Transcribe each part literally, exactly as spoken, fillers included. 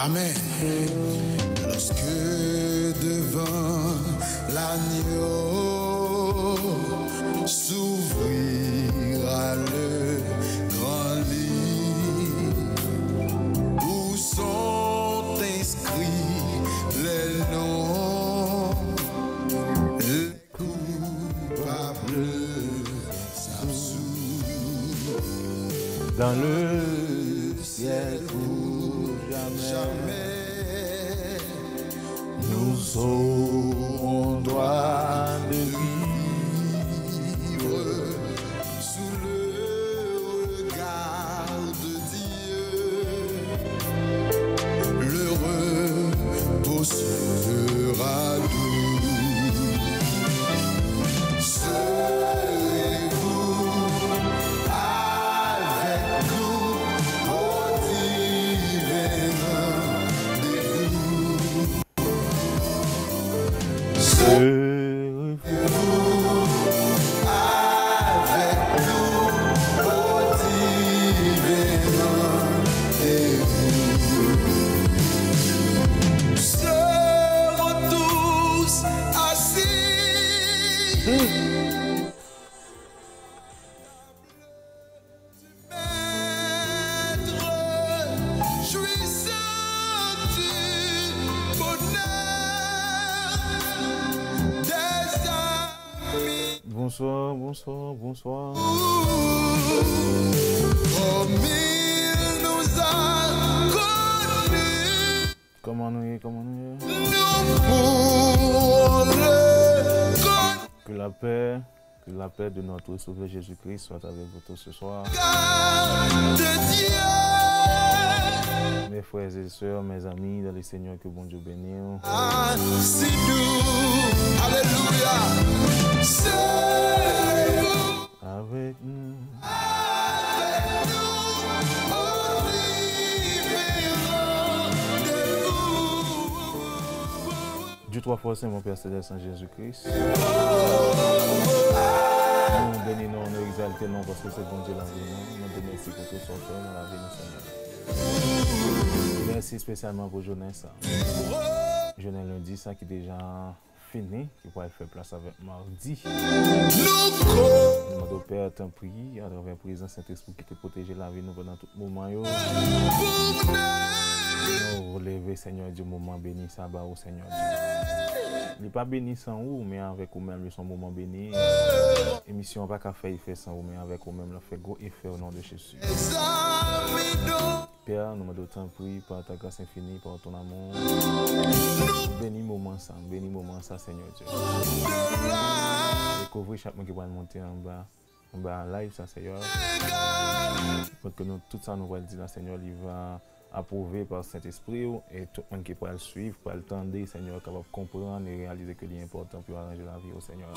Amen. Lorsque devant l'agneau s'ouvrira le grand livre où sont inscrits les noms coupables s'absout dans le ciel pour jamais. Nous aurons droit de vivre sous le regard de Dieu. Le repos sera doux. Serez-vous avec nous au divin rendez-vous? Serez-vous avec nous au divin rendez-vous? Serons tous assis. Maître, jouissant du bonheur des amis. Bonsoir, bonsoir, bonsoir. Comme il nous a connus. Kòman nou ye, kòman nou ye? Nous pourrons le connaître. Que la paix, que la paix de notre Sauveur Jésus-Christ soit avec vous tous ce soir. Mes frères et sœurs, mes amis dans le Seigneur, que Bondieu bénisse. Alléluia. Avec nous. Dieu trois fois saint, mon Père céleste en Jésus-Christ. Nou beni non, nou egzalte non, paske se Bondye lavi nou. Nou di mèsi pou tout sa w fè nan lavi nou, Senyè. Mèsi espesyalman pou jounen sa. Jounen lendi sa ki deja fini, ki pral fè plas avèk madi. Nou mande w, Pè, tanpri, atravè prezans Sentespri ki te pwoteje lavi nou pandan tout moman yo. Nou leve, Senyè Dye, moman beni sa ba ou, Senyè Dye. Li pa beni san ou, men avèk ou menm, li se yon moman beni. Emisyon an pa ka fè efè san ou, men avèk ou menm, l ap fè gwo efè o non de Jezi. Pè, nou mande w tanpri, pa ta gras enfini, pa ton amou, beni moman sa, beni moman sa, Senyè Dye. Kouvri chak moun ki pral monte anba, anba live sa, Senyè. Pou ke nou, tout sa nou pral di la, Senyè, li va apwouve pa Sentespri w, e tout moun ki pral swiv, pral tande, Senyè, kapab konprann e reyalize ke li enpòtan pou yo aranje lavi yo, Senyè.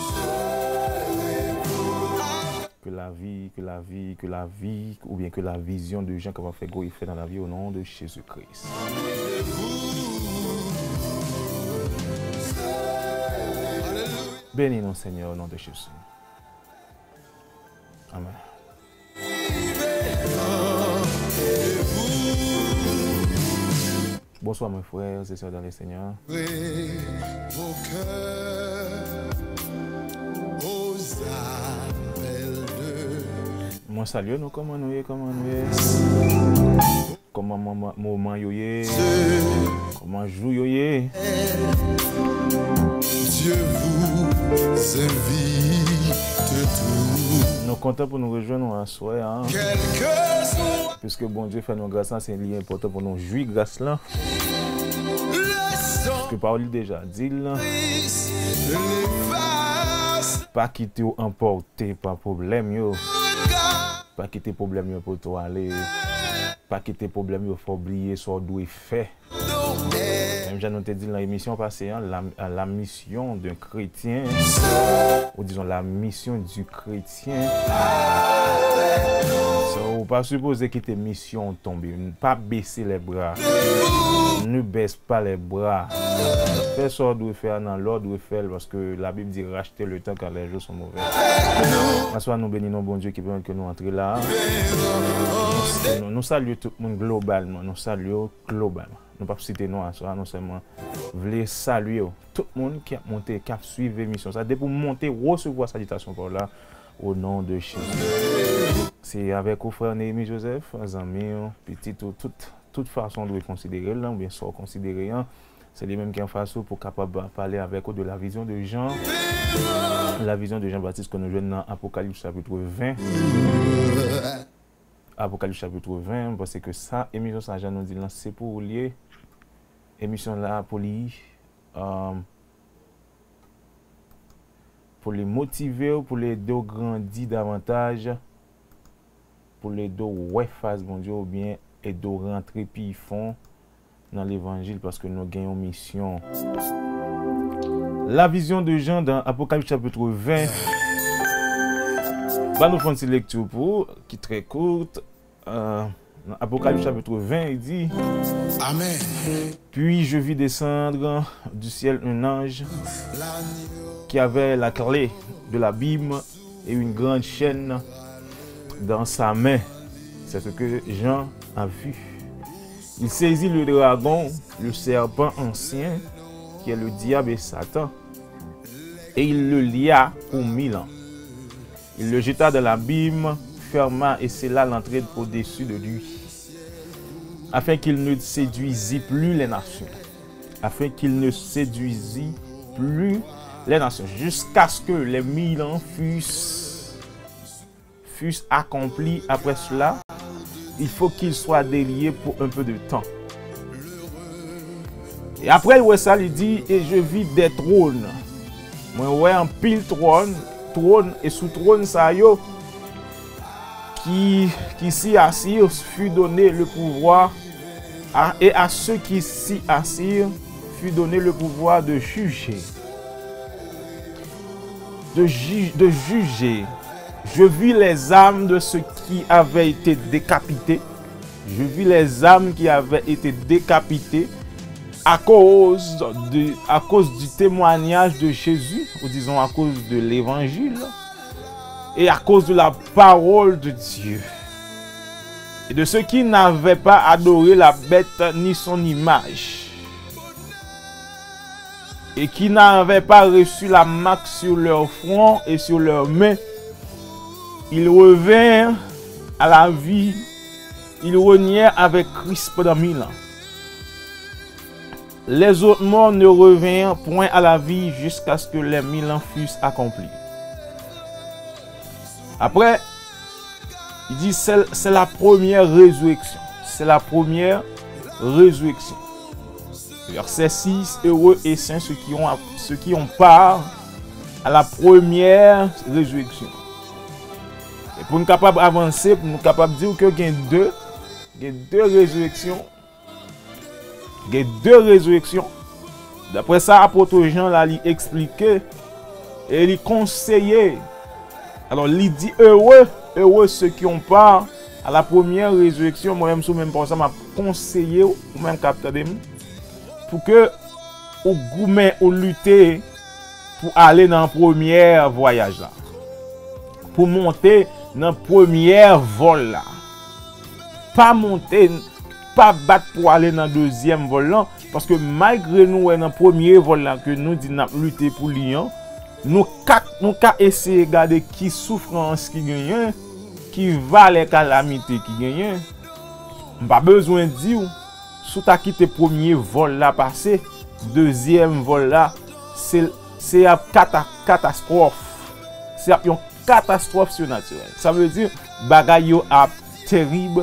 Ke lavi, ke lavi, ke lavi, oubyen ke lavizyon de Jan kapab fè gwo efè nan lavi, o non de Jezi Kris. Beni nou, Senyè, o non de Jezi. Amen. Bonsoir, mes frères et sœurs dans le Seigneur. Mwen salye nou, kòman nou ye, kòman nou ye? Kòman moman, moman yo ye? Kòman jou yo ye? Dieu vous invite tous. Nou kontan pou nou rejwenn nou aswè a. Piske Bondye fè nou gras la, se li enpòtan pou nou jwi gras la. Piske pawòl li deja di l. Pa kite w anpòte pa pwoblèm yo. Pa kite pwoblèm yo pote w ale. Pa kite pwoblèm yo fè w bliye sa w dwe fè. Menm jan nou te di l nan emisyon pase an, la, la mission d'un chrétien, ou disons la mission du chrétien. So, ou pa sipoze kite misyon w tonbe. Pa bese lè bra. Ne baisse pas les bras. Fè sa w dwe fè a nan lè w dwe fè l, paske Labib di, rache le temps car les jours sont mauvais. Aswè a nou beni non Bondye ki pèmèt ke nou antre la. Nou, nou salye tout moun globalman, nou salye yo globalman. Nou p ap site non aswè a, nou sèlman vle salye w. Tout moun ki ap monte, ki ap swiv emisyon sa, depi w monte, resevwa salitasyon pa w la, o non de Jezi. Se avèk ou, frè Néhémie Joseph, zanmi w, pitit ou, tout, tout fason w dwe konsidere l lan, oubyen sa w konsidere an. Se li menm ki anfas ou pou kapab pale avèk ou de la vision de Jean. La vision de Jean-Baptiste ke nou jwenn nan Apokalips chapit ven. Apokalips chapit ven, m panse ke sa, emisyon sa, jan nou di l lan, se pou ou li ye. Emisyon la pou li, euh, pou li motive w, pou li ede w grandi davantaj, pou li ede w wè fas Bondye, oubyen ede w rantre pi fon nan levanjil, paske nou gen yon misyon. La vision de Jean dans Apocalypse chapitre vingt. Ba nou fè yon ti lekti pou ou, ki trè kout. Euh, nan Apocalypse chapitre vingt, il dit, Amen. Puis je vis descendre du ciel un ange qui avait la clé de l'abîme et une grande chaîne dans sa main. C'est ce que Jean a vu. Il saisit le dragon, le serpent ancien, qui est le diable et Satan, et il le lia pour mille ans. Il le jeta dans l'abîme, ferma et scella l'entrée au-dessus de lui, afin qu'il ne séduisît plus les nations, afin qu'il ne séduisît plus les nations, jusqu'à ce que les mille ans fussent, fussent accomplis. Après cela, il faut qu'il soit délié pour un peu de temps. E apre l wè sa, li di, Et je vis des trônes. Mwen wè anpil twòn, twòn, e sou twòn sa yo, qui, qui s'y assirent fut donné le pouvoir, à, et à ceux qui s'y assirent fut donné le pouvoir de juger, de ju-, de juger. Je vis les âmes de ceux qui avaient été décapités. Je vis les âmes qui avaient été décapitées à cause de, à cause du témoignage de Jésus, ou disons à cause de l'évangile, et à cause de la parole de Dieu, et de ceux qui n'avaient pas adoré la bête ni son image, et qui n'avaient pas reçu la marque sur leur front et sur leurs mains, ils revinrent à la vie, ils régnèrent avec Christ pendant mille ans. Les autres morts ne revinrent point à la vie jusqu'à ce que les mille ans fussent accomplis. Après, il dit, c'est, c'est la première résurrection. C'est la première résurrection. Verset six, heureux et saints ceux qui ont, ceux qui ont part à la première résurrection. E pou n kapab avanse, pou nou kapab di w ke gen de, gen de rezireksyon, gen de rezireksyon. Daprè sa apot Jan la, li eksplike e li konseye. Alò, li di, heureux, heureux ceux qui ont part à la première résurrection. Mwen menm, sou menm pawòl sa, m ap konseye w, ou menm k ap tande m, pou ke ou goumen, ou lite pou ale nan premye vwayaj la. Pou monte nan premye vòl la. Pa monte, pa bat pou ale nan dezyèm vòl lan, paske malgre nou wè nan premye vòl la ke nou di n ap lite pou li an, nou ka, nou ka eseye gade ki soufrans ki genyen, ki valè kalamite ki genyen. M pa bezwen di w, si w ta kite premye vòl la pase, dezyèm vòl la, se, se ap kata-, katastwòf. Se ap yon katastwòf sinatirèl. Sa vle di, bagay yo ap terib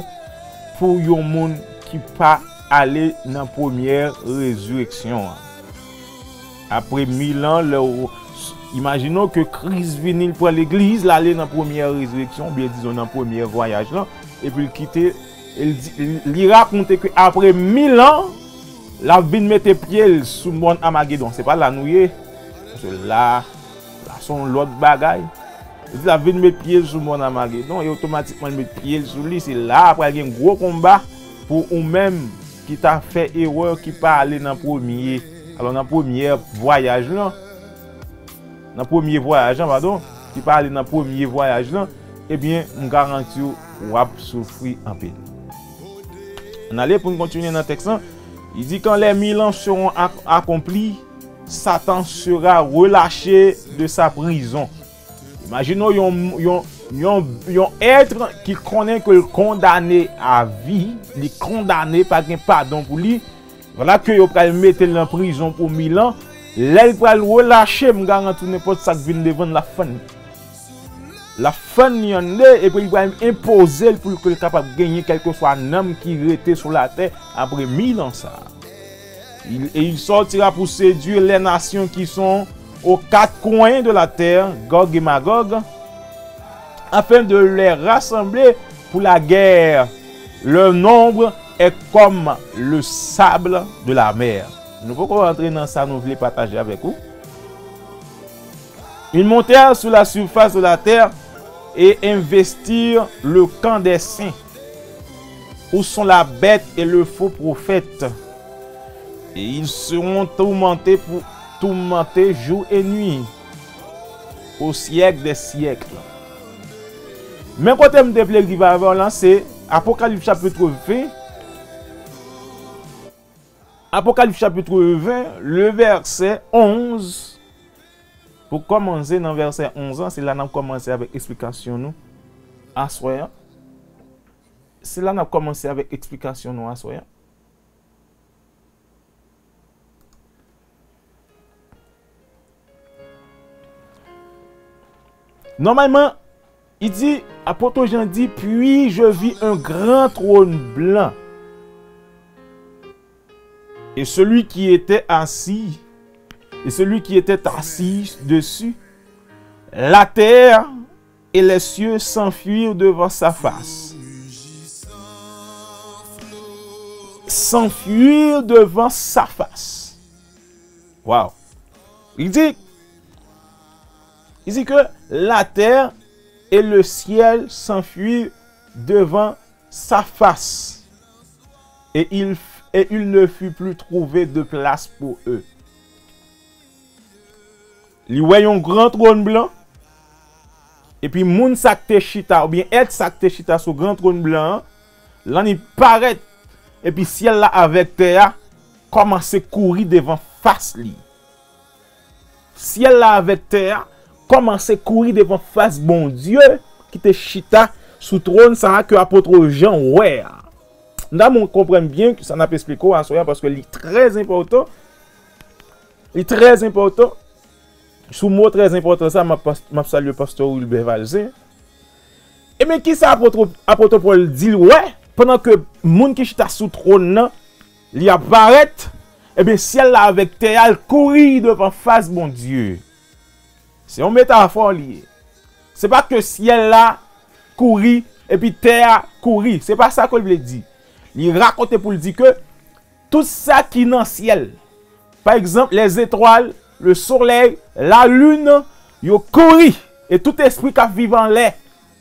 pou yon moun ki pa ale nan premye rezireksyon an. Apre mil an, lè w, imajine w ke Kris vini, l pran legliz, l ale nan premye rezireksyon, oubyen dizon nan premye vwayaj lan, epi l kite, e l di, li, li rakonte ke apre mil an, l ap vin mete pye l sou mòn Amagedon. Se pa la nou ye. Paske la, la se yon lòt bagay. Li di l ap vin met pye l sou mòn Amagedon, e otomatikman l met pye l sou li. Se la a pral gen gwo konba pou ou menm ki ta fè erè, ki pa ale nan premye, alò nan premye vwayaj lan, nan premye vwayaj lan, padon, ki pa ale nan premye vwayaj lan, ebyen, m garanti w, w ap soufri anpil. Ann ale pou n kontinye nan tèks lan. Il dit, quand les mille ans seront ac- accomplis, Satan sera relâché de sa prison. Imajine w yon, yon, yon, yon èt ki konnen ke l kondane a vi, li kondane, pa gen padon pou li. Vwala ke yo pral mete l nan prizon pou mil an. Lè l pral relache, m garanti w nenpòt sa k vin devan l, l ap fann li. L ap fann li annde, epi l pral enpoze l pou l, ke l kapab genyen kèlkeswa nanm ki rete sou latè apre mil an sa a. Il, et il sortira pour séduire les nations qui sont aux quatre coins de la terre, Gog et Magog, afin de les rassembler pour la guerre. Leur nombre est comme le sable de la mer. Nou poko rantre nan sa nou vle pataje avèk ou. Ils montèrent sur la surface de la terre et investirent le camp des saints, où sont la bête et le faux prophète. Et ils seront tourmentés pour tourmentés jour et nuit, au siècle des siècles. Men kote m te vle rive avè w lan, se Apokalips chapit ven. Apokalips chapit ven, le vèsè onz. Pou kòmanse nan vèsè onz an, se la n ap kòmanse avèk eksplikasyon nou aswè an. Se la n ap kòmanse avèk eksplikasyon nou aswè an. Nòmalman, li di, apot Jan di, puis je vis un grand trône blanc. Et celui qui était assis, et celui qui était assis dessus, la terre et les cieux s'enfuirent devant sa face. S'enfuirent devant sa face. Wow. Il dit, il dit que la terre et le ciel s'enfuirent devant sa face, et il, et il ne fut plus trouvé de place pour eux. Li wè yon gran twòn blan, epi moun sa k te chita, oubyen èt sa k te chita sou gran twòn blan an, lan li parèt, epi syèl la avèk tè a kòmanse kouri devan fas li. Syèl la avèk tè a kòmanse kouri devan fas Bondye ki te chita sou twòn sa a ke apot Jan wè a. M ta renmen w konprann byen sa n ap esplike w aswè a, paske li trè enpòtan. Li trè enpòtan. Sou mo trè enpòtan sa, m ap pas-, m ap salye pastè Wilbert Valzin. Ebyen, kisa apot, apot Pòl di l wè, pandan ke moun ki chita sou twòn nan, li ap parèt, ebyen, syèl la avèk tè a, l kouri devan fas Bondye. Se yon metafò li ye. Se pa ke syèl la kouri, epi tè a kouri. Se pa sa ke l vle di. Li rakonte pou l di ke tout sa ki nan syèl, pa egzanp, lèzetwal, lesolèy, lalin, yo kouri. E tout espri k ap viv anlè,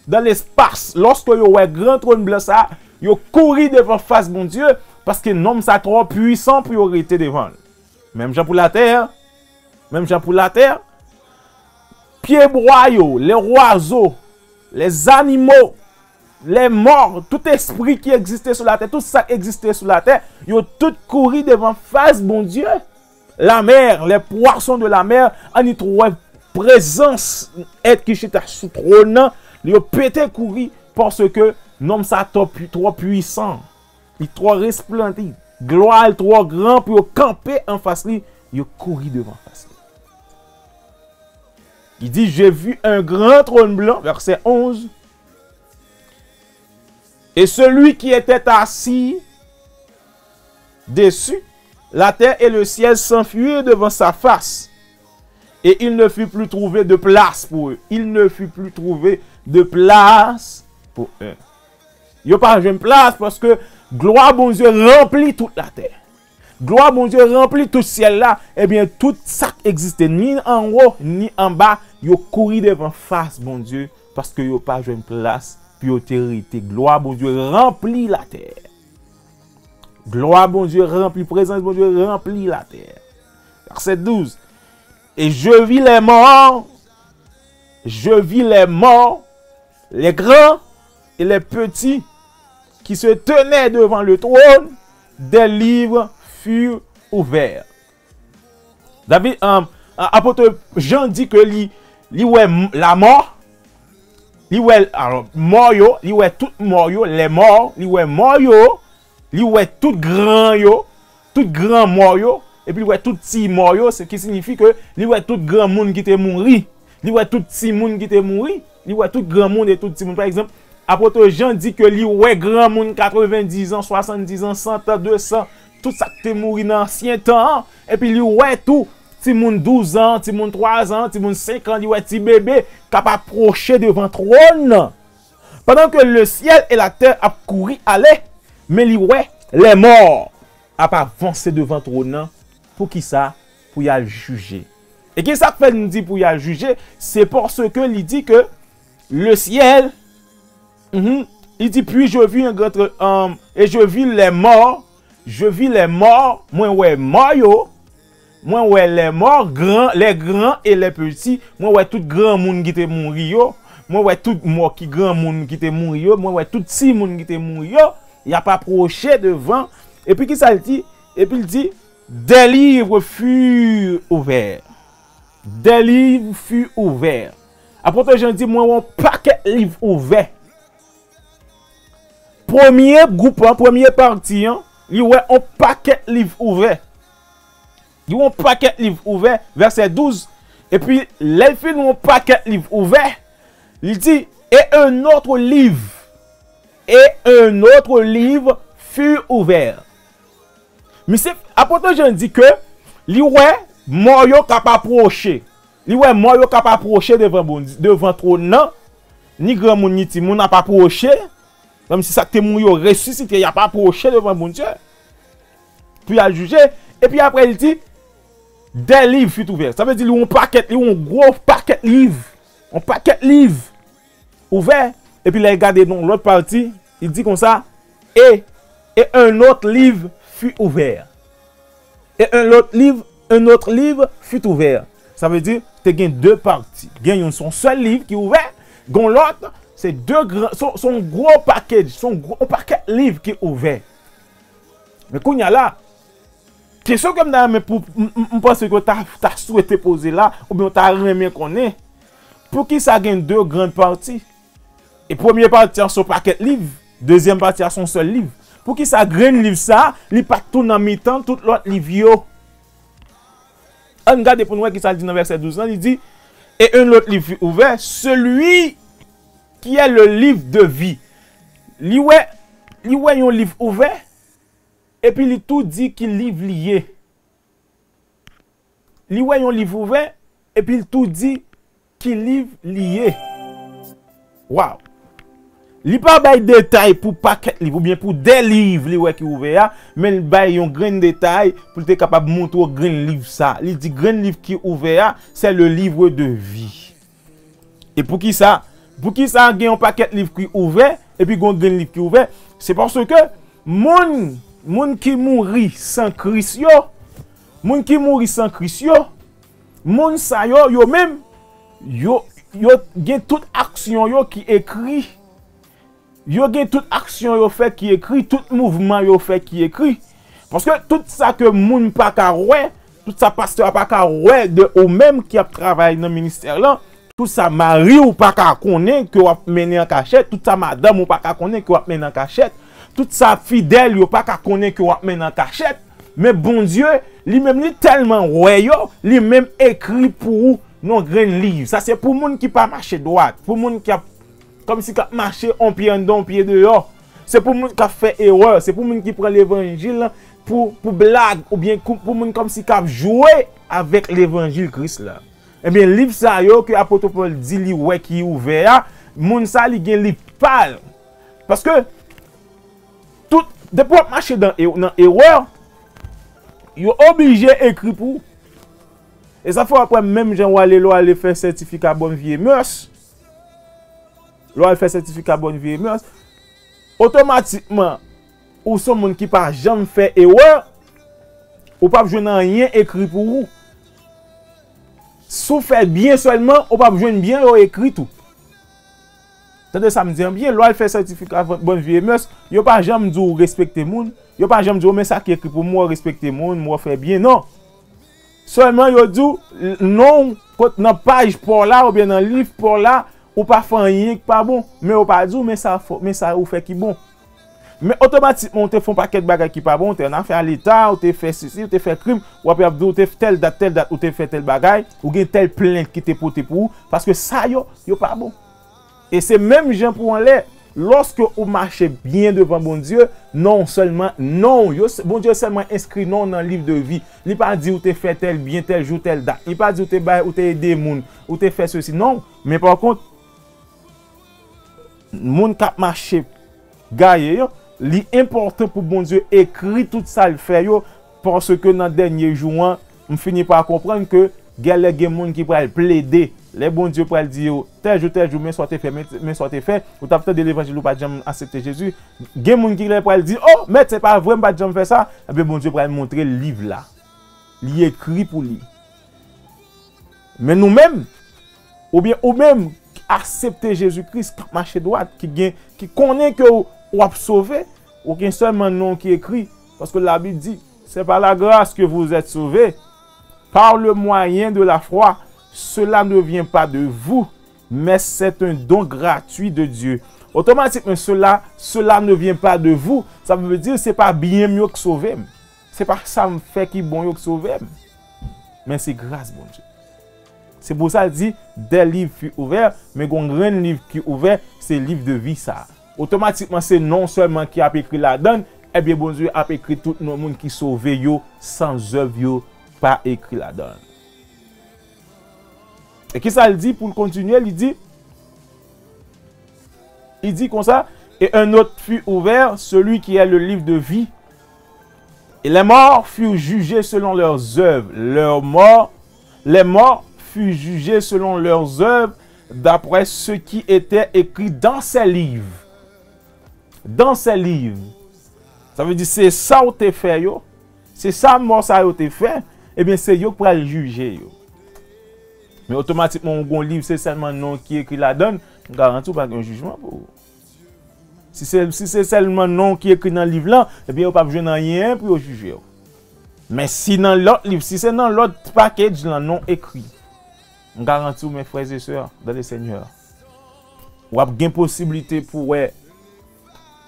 dan lespas, lòske yo wè gran twòn blan sa a, yo kouri devan fas Bondye, paske nonm sa twò pwisan pou yo rete devan l. Menm jan pou latè, menm jan pou latè, pyebwa yo, lè zwazo, lè zanimo, lè mò, tout espri ki egziste sou latè, tout sa k egziste sou latè, yo tout kouri devan fas Bondye. Lamè, les poissons de la mer, annik wè prezans èt ki chita sou twòn nan, yo pete kouri, paske nonm sa twò pwi-, twò pwisan, li twò resplandi, glwa l twò gran pou yo kanpe anfas li, yo kouri devan fas li. Il dit, j'ai vu un grand trône blanc, verset onze, et celui qui était assis dessus, la terre et le ciel s'enfuirent devant sa face, et il ne fut plus trouvé de place pour eux. Il ne fut plus trouvé de place pour eux. Yo pa jwenn plas paske glwa Bondye ranpli tout latè. Glwa Bondye ranpli tout syèl la, ebyen, tout sa k egziste, ni anwo, ni anba, yo kouri devan fas Bondye, paske yo pa jwenn plas pou yo te rete. Glwa Bondye ranpli latè. Glwa Bondye ranpli, prezans Bondye ranpli latè. Verset douze. Et je vis les morts, je vis les morts, les grands et les petits, qui se tenaient devant le trône, des livres furent ouverts. David, um, apot Jan di ke li, li wè m- lamò, li wè, alò, mò yo, li wè tout mò yo, lè mò, li wè mò yo, li wè tout gran yo, tout gran mò yo, epi li wè tout ti mò yo, se ki siyifi ke li wè tout gran moun ki te mouri, li wè tout ti moun ki te mouri, li wè tout gran moun e tout ti moun. Pa egzanp, apot Jan di ke li wè gran moun katrevendiz an, swasanndiz an, san an, de san, tout sa k te mouri nan ansyen tan an, epi li wè tou timoun douz an, timoun twa zan, timoun senk an, li wè ti bebe k ap apwoche devan twòn nan. Pandan ke le ciel et la terre ap kouri ale, men li wè lè mò ap avanse devan twòn nan. Poukisa? Pou y al jije. E ki sa k fè n di pou y al jije? Se paske li di ke le ciel, mhm, li di, puis je vis un grand, um, et je vis les morts, je vis les morts, mwen wè mò yo, mwen wè les morts, grands, les grands et les petits, mwen wè tout granmoun ki te mouri yo, mwen wè tout mò ki granmoun ki te mouri yo, mwen wè tout timoun ki te mouri yo, y ap apwoche devan. Epi ki sa l di? Epi l di, des livres furent ouverts. Des livres furent ouverts. Apot Jan di, mwen wè yon pakèt liv ouvè. Premye gwoup an, premye pati an, li wè yon pakèt liv ouvè. Li wè yon pakèt liv ouvè, vèsè douz. Epi, lè l fin wè yon pakèt liv ouvè, li di, et un autre livre, et un autre livre fut ouvert. Misye, apot Jan di ke li wè mò yo k ap apwoche. Li wè mò yo k ap apwoche devan Bondye, devan twòn nan. Ni granmoun, ni timoun ap apwoche. Kòmsi sa k te mouri yo resisite, y ap apwoche devan Bondye. Pou y al jije. Epi apre, li di, des livres furent ouverts. Sa vle di, li yon pakèt, li yon gwo pakèt liv. Yon pakèt liv ouvè, epi lè l gade nan lòt pati, li di konsa, et, et un autre livre fut ouvert. Et un autre livre, un autre livre fut ouvert. Sa vle di, te gen de pati. Gen youn, se yon sèl liv ki ouvè, gen lòt, se de gran, se, se yon gwo package, se yon gwo, yon pakèt liv ki ouvè. Men kounye a la, kesyon ke m ta renmen pou, m, m, m panse ke w ta, ta swete poze la, oubyen w ta renmen konnen, poukisa gen de grann pati? E premye pati an se yon pakèt liv, dezyèm pati a se yon sèl liv. Poukisa grenn liv sa, li pa t tou nan mitan tout lòt liv yo? Ann gade pou n wè kisa l di nan vèsè douz lan, li di, et un autre livre fut ouvert, celui qui est le livre de vie. Li wè, li wè yon liv ouvè, epi li tou di ki liv li ye. Li wè yon liv ouvè, epi l tou di ki liv li ye. Waw! Li pa bay detay pou pakèt liv oubyen pou de liv li wè ki ouvè a, men l bay yon grenn detay pou l te kapab montre w grenn liv sa. Li di grenn liv ki ouvè a, c'est le livre de vie. E poukisa? Poukisa gen yon pakèt liv ki ouvè, epi gen yon grenn liv ki ouvè? Se paske moun, moun ki mouri san Kris yo, moun ki mouri san Kris yo, moun sa yo, yo menm, yo, yo gen tout aksyon yo ki ekri. Yo gen tout aksyon yo fè ki ekri, tout mouvman yo fè ki ekri. Paske tout sa ke moun pa ka wè, tout sa pastè a pa ka wè de ou menm ki ap travay nan ministè lan, tout sa mari w pa ka konnen ke w ap mennen an kachèt, tout sa madanm ou pa ka konnen ke w ap mennen an kachèt, tout sa fidèl yo pa ka konnen ke w ap mennen an kachèt, men Bondye, li menm, li tèlman wè yo, li menm ekri pou ou nan grenn liv. Sa se pou moun ki pa mache dwat, pou moun ki ap kòmsi k ap mache on pye anndan, on pye deyò. Se pou moun k ap fè erè, se pou moun ki pran levanjil pou, pou blag, oubyen kou- pou moun kòmsi k ap jwe avèk levanjil Kris la. Ebyen, liv sa yo ke apot Pòl di li wè ki ouvè a, moun sa li gen liv pa l. Paske, tout, depi w ap mache nan e- nan erè, yo oblije ekri pou ou. E sa fè w ap wè menm jan w ale, lè w ale fè sètifika bòn vi e mès, lè w al fè sètifika bòn vi e mès, otomatikman, ou se yon moun ki pa janm fè erè, ou p ap jwenn anyen ekri pou ou. Si w fè byen sèlman, ou p ap jwenn byen yo ekri tou. Tande sa m di an byen, lè w al fè sètifika vant, bòn vi e mès, yo pa janm di w respekte moun. Yo pa janm di w, men sa ki ekri pou mwen, w respekte moun, mwen w fè byen. Non. Sèlman yo di w, non w, kot nan paj pa w la, oubyen nan liv pa w la, ou pa fè anyen ki pa bon. Men yo pa di w, men sa, men sa ou fè ki bon. Men otomatikman, ou te fè yon pakèt bagay ki pa bon, ou te nan afè a leta, ou te fè sesi, ou te fè krim, w ap, y ap di w, ou te tèl dat, tèl dat, ou te fè tèl bagay, ou gen tèl plent ki te pote pou ou, paske sa yo, yo pa bon. E se menm jan pou anlè, lòske ou mache byen devan Bondye, non w sèlman, non w, yo, Bondye sèlman enskri non w nan liv de vi. Li pa di ou te fè tèl byen tèl jou, tèl dat. Li pa di ou te bay, ou te ede moun, ou te fè sesi. Non, men pa kont, moun k ap mache gaye yo, li enpòtan pou Bondye ekri tout sa l fè yo, paske nan dènye jou an, m fini pa konprann ke genlè gen moun ki pral plede. Lè Bondye pral di yo, tèl jou, tèl jou, men sa w te fè, men, men sa w te fè, ou t ap tande levanjil, ou pa t janm aksepte Jezi. Gen moun ki lè pral di, o, mèt, se pa vre, m pa t janm fè sa. Ebyen, Bondye pral montre l liv la. Li ekri pou li. Men nou menm, oubyen ou menm ki aksepte Jezi Kris, k ap mache dwat, ki gen, ki konnen ke w, w ap sove, ou gen sèlman non w ki ekri, paske Labib di, c'est par la grâce que vous êtes sauvés, par le moyen de la foi, cela ne vient pas de vous, mais c'est un don gratuit de Dieu. Otomatikman, cela, cela ne vient pas de vous, sa vle di, se pa byen m yo k sove m. Se pa sa m fè ki bon yo k sove m, men se gras Bondye. Se pou sa l di, des livres furent ouverts, men gon grenn liv ki ouvè, se liv de vi sa a. Otomatikman, se non w sèlman ki ap ekri ladan l, ebyen, Bondye ap ekri tout non moun ki sove yo, san zèv yo pa ekri ladan l. E kisa l di pou l kontinye? Li di, li di konsa, et un autre fut ouvert, celui qui est le livre de vie. Et les morts furent jugés selon leurs œuvres. Leurs morts, les morts furent jugés selon leurs œuvres, d'après ce qui était écrit dans ces livres. Dans ces livres. Sa vle di, se sa w te fè yo, se sa mò sa yo te fè, ebyen, se yo k pral jije yo. Men otomatikman, ou gon liv, se sèlman non ki ekri ladan l, m garanti w pa gen yon jijman pou ou. Si se, si se sèlman non ki ekri nan liv lan, ebyen, yo p ap jwenn anyen pou yo jije w. Men si nan lòt liv, si se nan lòt package lan non ekri, m garanti w, mes frères et sœurs dans le Seigneur, w ap gen posiblite pou wè,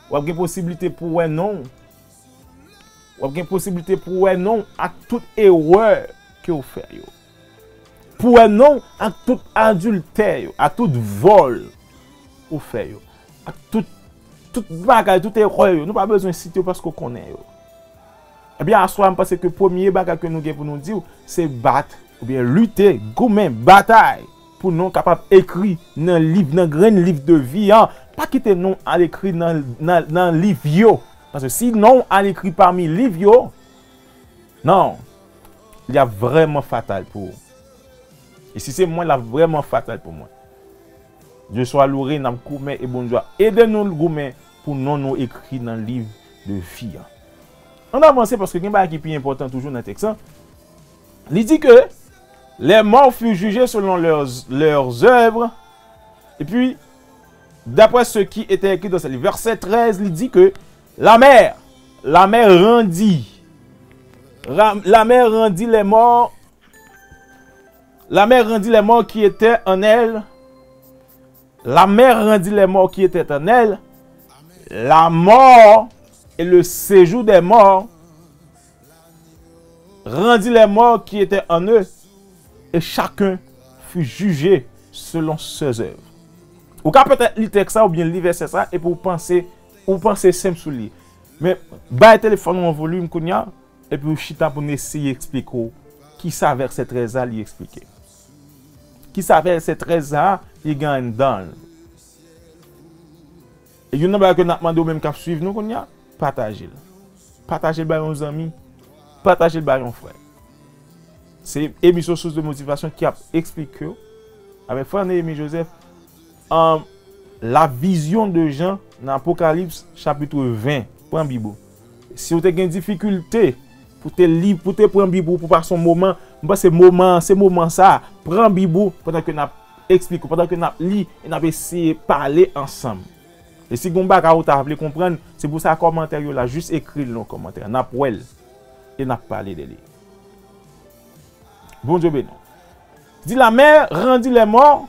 w ap gen posiblite pou wè non w. W ap gen posiblite pou wè non w ak tout erè ke w fè yo. Pou wè non w ak tout adiltè yo, ak tout vòl ou fè yo, ak tout, tout bagay, tout erè yo. Nou pa bezwen site yo paske w konnen yo. Ebyen, aswè a, m panse ke premye bagay ke nou gen pou nou di w, se bat, oubyen lite, goumen, batay, pou non w kapab ekri nan liv, nan grenn liv de vi an. Pa kite non w al ekri nan, nan, nan liv yo. Paske si non w al ekri pami liv yo, non, li ap vrèman fatal pou ou. E si se mwen, l ap vrèman fatal pou mwen. Dye swa loure, n ap goumen e Bondye ap ede nou goumen pou non nou ekri nan liv de vi an. Ann avanse, paske gen bagay ki pi enpòtan toujou nan tèks lan. Li di ke les morts furent jugés selon leurs, leurs œuvres. Et puis, d'après ce qui était écrit dans ce livre. Verset treize, li di ke la mer, la mer rendit, ra-, la mer rendit les morts, la mer rendit les morts qui étaient en elle, la mer rendit les morts qui étaient en elle, la mort et le séjour des morts rendit les morts qui étaient en eux, et chacun fut jugé selon ses œuvres. Ou ka petèt li tèks sa oubyen li vèsè sa epi w panse, ou panse senp sou li. Men bay telefòn ou an volim kounye a, epi w chita pou n eseye eksplike w kisa vèsè trèz la li eksplike. Kisa vèsè trèz la li gen anndan l. E youn nan bagay ke n ap mande w menm k ap swiv nou kounye a, pataje l. Pataje l bay yon zanmi, pataje l bay yon frè. Se emisyon Source de Motivation ki ap eksplike w, avèk frè Néhémie Joseph, an, la vision de Jean nan Apokalips chapit ven. Pran Bib ou. Si w te gen difikilte pou te li, pou te pran Bib ou, pou pase yon moman, m panse moman an, se moman sa a. Pran Bib ou pandan ke n ap eksplike w, pandan ke n ap li e n ap eseye pale ansanm. E si gen yon bagay ou ta vle konprann, se pou sa kòmantè yo la, jis ekri l nan kòmantè. N ap wè l e n ap pale de li. Bondye beni w. Di, la mer rendit les morts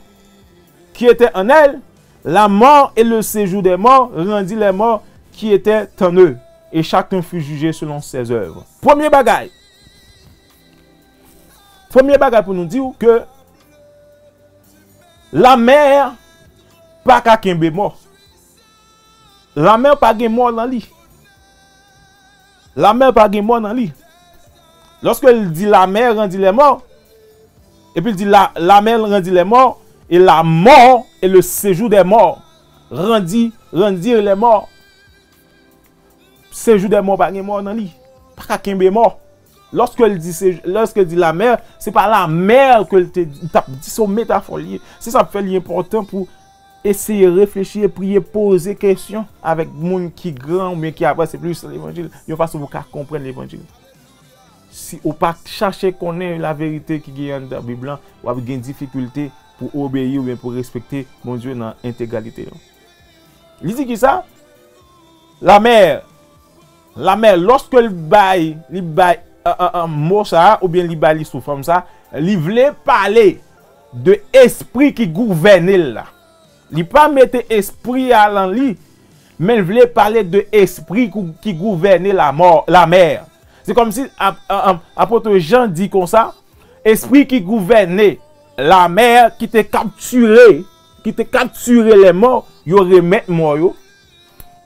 qui étaient en elle, la mort et le séjour des morts rendit les morts qui étaient en eux, et chacun fut jugé selon ses œuvres. Premye bagay, premye bagay pou nou di w ke lamè pa ka kenbe mò. Lamè pa gen mò nan li. Lamè pa gen mò nan li. Lòske l di, la mer rendit les morts, epi l di, la, la mer rendit les morts, et la mort et le séjour des morts rendit, rendirent les morts. Séjour des morts pa gen mò nan li. Pa ka kenbe mò. Lòske l di, se, lòske l di la mer, se pa la mer ke l te, t ap di, se yon metafò li ye. Se sa k fè li enpòtan pou eseye reflechi e priye, poze kesyon avèk moun ki gran oubyen ki avanse plis nan levanjil, yon fason pou w ka konprann levanjil. Si ou pa chache konnen laverite ki gen anndan Bib lan, w ap gen difikilte pou obeyi oubyen pou respekte Bondye nan entegralite l. Li di kisa? Lamè, lamè, lòske l bay, li bay, an, an, an, mo sa a, oubyen li bay li sou fòm sa, li vle pale de espri ki gouvène l la. Li pa mete espri a lan li, men l vle pale de espri kou-, ki gouvène lamò, lamè. Se kòmsi ap-, a-, a-, apot Jan di konsa, espri ki gouvène lamè, ki te kaptire, ki te kaptire lè mò, yo remèt mò yo.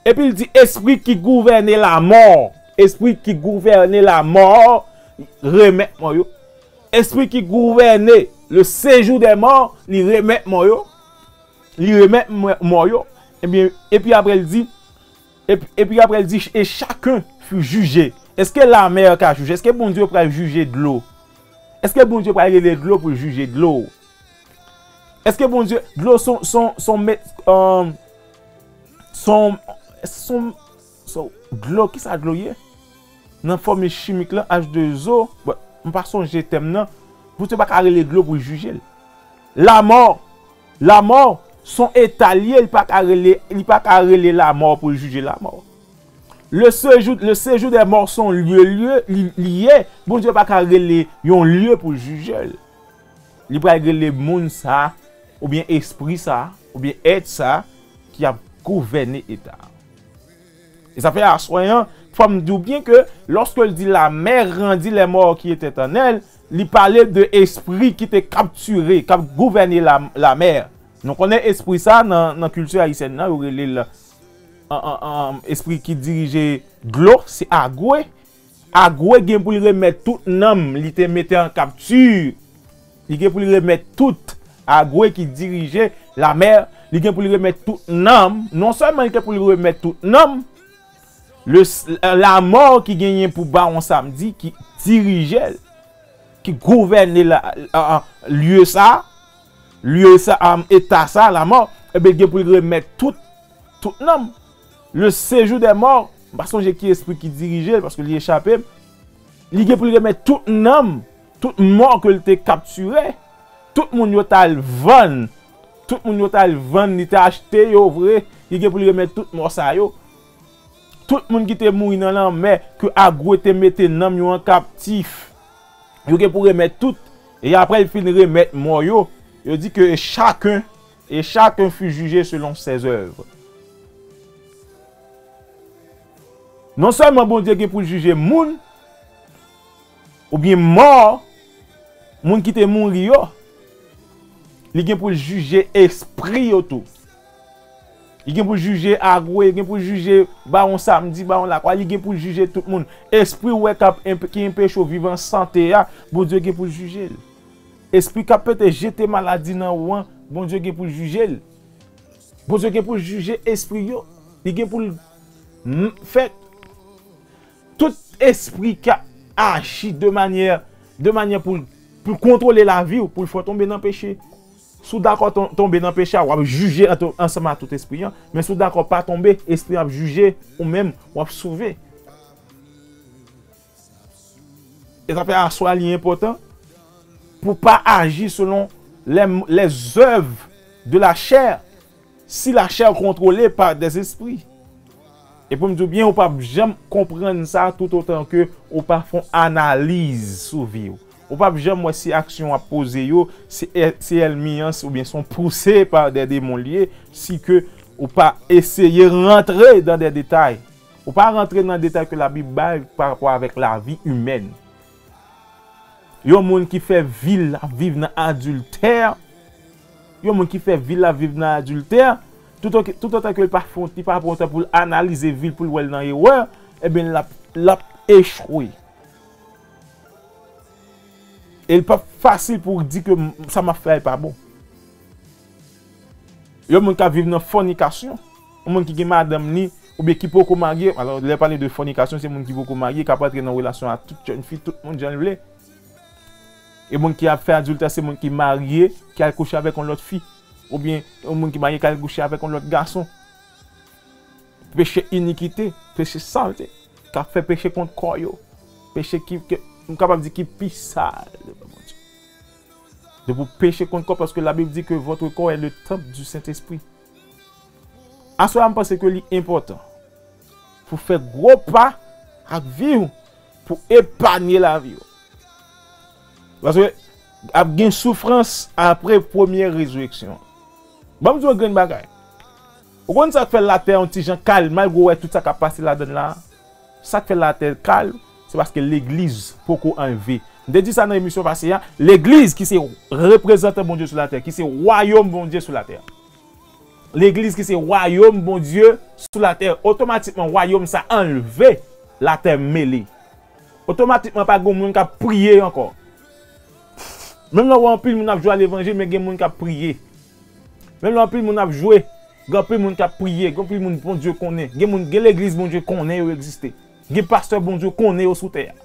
Epi l di, espri ki gouvène lamò, espri ki gouvène lamò, remèt mò yo. Espri ki gouvène le séjour des morts, li remèt mò yo. Li remèt mò, mò yo. Ebyen, epi apre l di, epi, epi apre l di, et chacun fut jugé. Èske lamè ka jije? Èske Bondye pral jije dlo? Èske Bondye pral rele dlo pou l jije dlo? Èske Bondye, dlo son, son, son met, um, son, son, son, dlo, kisa dlo ye? Nan fòmil chimik lan, H de O, bon, m pa sonje tèm nan, Bondye pa ka rele dlo pou l jije l. Lamò, lamò, son eta l ye, li pa ka rele, li pa ka rele lamò pou l jije lamò. Le séjour, le séjour des morts son lye, lye, li, li ye, Bondye pa ka rele yon lye pou l jije l. Li pral rele moun sa, oubyen espri sa, oubyen èt sa, ki ap gouvène eta a. E sa fè aswè an, fò m di w byen ke lòske l di la mer rendit les morts qui étaient en elle, li pale de espri ki te kaptire, k ap gouvène la, lamè. Nou konnen espri sa nan, nan kilti ayisyèn nan, yo rele l, an, an, an, espri ki dirije dlo, se Agwe. Agwe gen pou l remèt tout nanm li te mete an kapti. Li gen pou l remèt tout. Agwe ki dirije lamè, li gen pou l remèt tout nanm. Non sèlman li gen pou l remèt tout nanm, le, lamò ki genyen pou Bawon Samdi ki dirije l, ki gouvène la, a, a, lye sa, lye sa, a, eta sa, lamò, ebyen, gen pou l remèt tout, tout nanm. Le séjour des morts, m pa sonje ki espri ki dirije l, paske li echape m. Li gen pou l remèt tout nanm, tout mò ke l te kaptire, tout moun yo t al vann, tout moun yo t al vann, li te achte yo vre, li gen pou l remèt tout mò sa yo. Tout moun ki te mouri nan lanmè, ke Agwe te mete nanm yo an kaptif, yo gen pou remèt tout. E apre l fin remèt mò yo, yo di ke chacun, et chacun fut jugé selon ses œuvres. Non sèlman Bondye gen pou l jije moun, oubyen mò, moun ki te mouri yo, li gen pou l jije espri yo tou. Li gen pou l jije Agwe, li gen pou l jije Bawon Samdi, Bawon Lakwa, li gen pou l jije tout moun. Espri ou wè k ap enp-, ki enpeche w viv an sante a, Bondye gen pou l jije l. Espri k ap pete jete maladi nan ou an, Bondye gen pou l jije l. Bondye gen pou l jije espri yo. Li gen pou l m-, fè tout espri k ap aji de manyè, de manyè pou l, pou l kontwole lavi w, pou l fè w tonbe nan peche. Si w dakò ton-, tonbe nan peche a, w ap jije anto-, ansanm ak tout espri an. Men si w dakò pa tonbe, espri an ap jije ou menm, w ap sove. E sa fè aswè a li enpòtan pou w pa aji selon les, les œuvres de la chair, si la chair contrôlée par des esprits. E pou m di w byen, ou p ap janm konprann sa tout otan ke ou pa fè yon analiz sou vi w. Ou p ap janm wè si aksyon w ap poze yo, se, se ènmi an, oubyen se yon pouse pa dè demon l ye, si ke ou pa eseye rantre dan dè detay. Ou pa rantre nan detay ke Labib bay pa rapò avèk lavi imèn. Yon moun ki fè vi l ap viv nan adiltè, yon moun ki fè vi l ap viv nan adiltè, tout, tout otan ke l pa fè, li pa pran tan pou l analize vi l, pou l wè l nan erè, ebyen, l ap, l ap echwe. E l p ap fasil pou w di ke m, sa m ap fè a pa bon. Yon moun k ap viv nan fònikasyon, yon moun ki gen madanm li, oubyen ki poko marye, alò, lè pale de fònikasyon, se moun ki poko marye, k ap antre nan relasyon ak tout jèn fi, tout moun jan l vle. E moun ki ap fè adiltè, se moun ki marye, ki al kouche avèk yon lòt fi. Oubyen yon moun ki marye, ki al kouche avèk yon lòt gason. Peche inikite, peche salte, k ap fè peche kont kò yo. Peche ki, ke, m kapab di ki pi sal devan Bondye. Depi w peche kont kò, paske Labib di ke votre corps est le temple du Saint-Esprit. Aswè a, m panse ke li enpòtan pou fè gwo pa ak vi w pou epanye lavi w. Paske ap gen soufrans apre premye rezireksyon. Ban m di w yon grenn bagay. Ou konn sa k fè latè yon ti jan kalm, malgre w wè tout sa k ap pase ladan l la? Sa k fè latè kalm, se paske legliz poko anlve. M te di sa nan emisyon pase a, legliz ki se reprezantan Bondye sou latè, ki se wayòm Bondye sou latè. Legliz ki se wayòm Bondye sou latè, otomatikman wayòm sa anlve, latè mele. Otomatikman pa gen moun k ap priye ankò. Menm lè w wè anpil moun ap jwe a levanjil, men gen moun k ap priye. Menm lè anpil moun ap jwe, gen anpil moun k ap priye, gen anpil moun Bondye konnen. Gen moun, gen legliz Bondye konnen yo egziste. Gen pastè Bondye konnen yo sou tè a.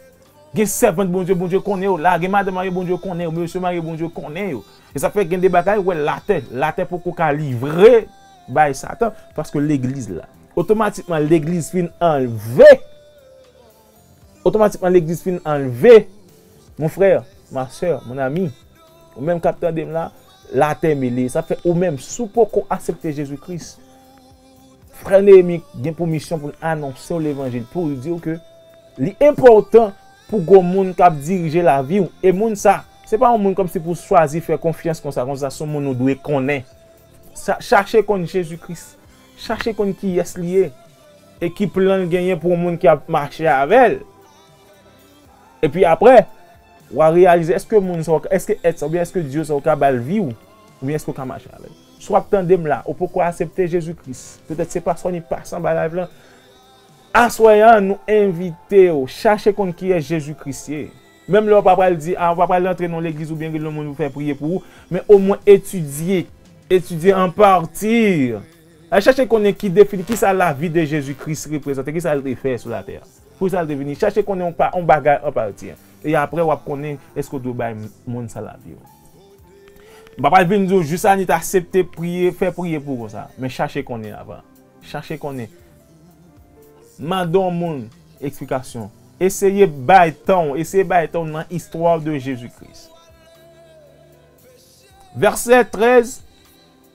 Gen sèvant Bondye, Bondye konnen yo la. Gen madanm marye, Bondye konnen yo. Mesye marye, Bondye konnen yo. E sa fè gen de bagay, wè latè, latè poko ka livre bay Satan, paske legliz la. Otomatikman, legliz fin anlve. Otomatikman, legliz fin anlve. Mon frè, ma sè, mon ami, ou menm k ap tande m la, latè mele. Sa fè ou menm, si w poko aksepte Jezi Kris, frè Neyemi gen pou misyon pou l anonse w levanjil, pou l di w ke li enpòtan pou gon moun k ap dirije lavi w. E moun sa, se pa yon moun kòmsi pou w chwazi fè konfyans konsa, konsa se yon moun ou dwe konnen. Sa, chache konn Jezi Kris. Chache konn kiyès li ye. E ki plan l genyen pou yon moun ki ap mache avè l. Epi apre, w a reyalize èske moun sa, èske èt sa, oubyen èske Dye sa, ou ka ba l vi w, oubyen èske ou ka mache avè l. Si w ap tande m la, ou poko aksepte Jezi Kris, petèt se pa sa w ni pase anba live lan. Aswè a, nou envite w, chache konn kiyès Jezi Kris ye. Menm lè w pa pral di, a, w pa pral rantre nan yon legliz oubyen rele yon moun pou fè priye pou ou, men omwen etidye, etidye an pati. Al chache konnen ki defini, kisa lavi de Jezi Kris reprezante, kisa l te fè sou latè a. Pou sa l te vini, chache konnen yon pa, yon bagay an pati. E apre, w ap konnen èske w dwe bay moun sa lavi w. M pa pral vin di w jis annik aksepte priye, fè priye pou w konsa. Men chache konnen avan. Chache konnen. Mande yon moun eksplikasyon. Eseye bay tan w, eseye bay tan w nan istwa de Jezi Kris. Vèsè trèz,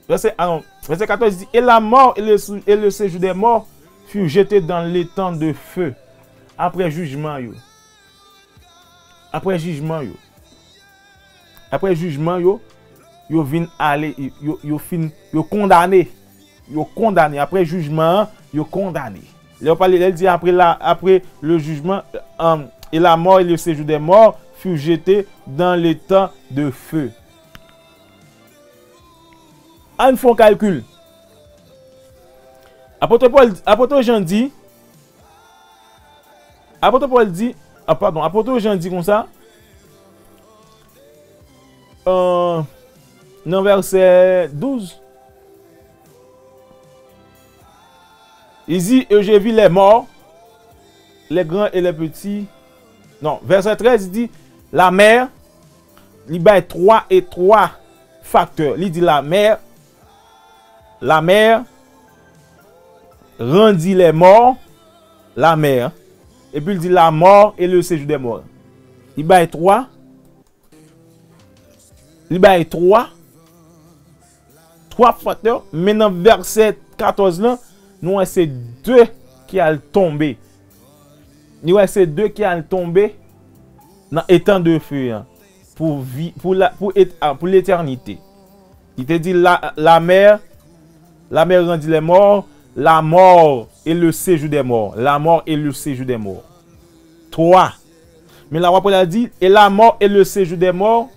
vèsè, ah non, vèsè katòz di, et la mort et le, et le séjour des morts furent jetés dans l'étang de feu. Apre jijman yo. Apre jijman yo. Apre jijman yo, yo vin ale, yo, yo fin, yo kondane. Yo kondane. Apre jijman an, yo kondane. Lè yo pale, lè l di apre la, après le jugement, euh, et la mort et le séjour des morts furent jetés dans l'étang de feu. Ann fè yon kalkil. Apot Pòl, apot Jan di, apot Pòl di, ah, padon, apot Jan di konsa, euh, nan vèsè douz, il dit, et je vis les morts, les grands et les petits. Non, vèsè trèz, il dit, la mer, li bay twa e twa faktè. Li di la mer, la mer rendit les morts, la mer. Epi li di la mort et le séjour des morts. Li bay twa, li bay twa twa fwat yo, men nan vèsè katòz lan, nou wè se de ki al tonbe. Nou wè se de ki al tonbe nan etan de fe an pou vi, pou la, pou et, ah, pou letènite. Li te di la, la mer, la mer rendit les morts, la mort et le séjour des morts. La mort et le séjour des morts. Twa. Men la w ap wè la di, et la mort et le séjour des morts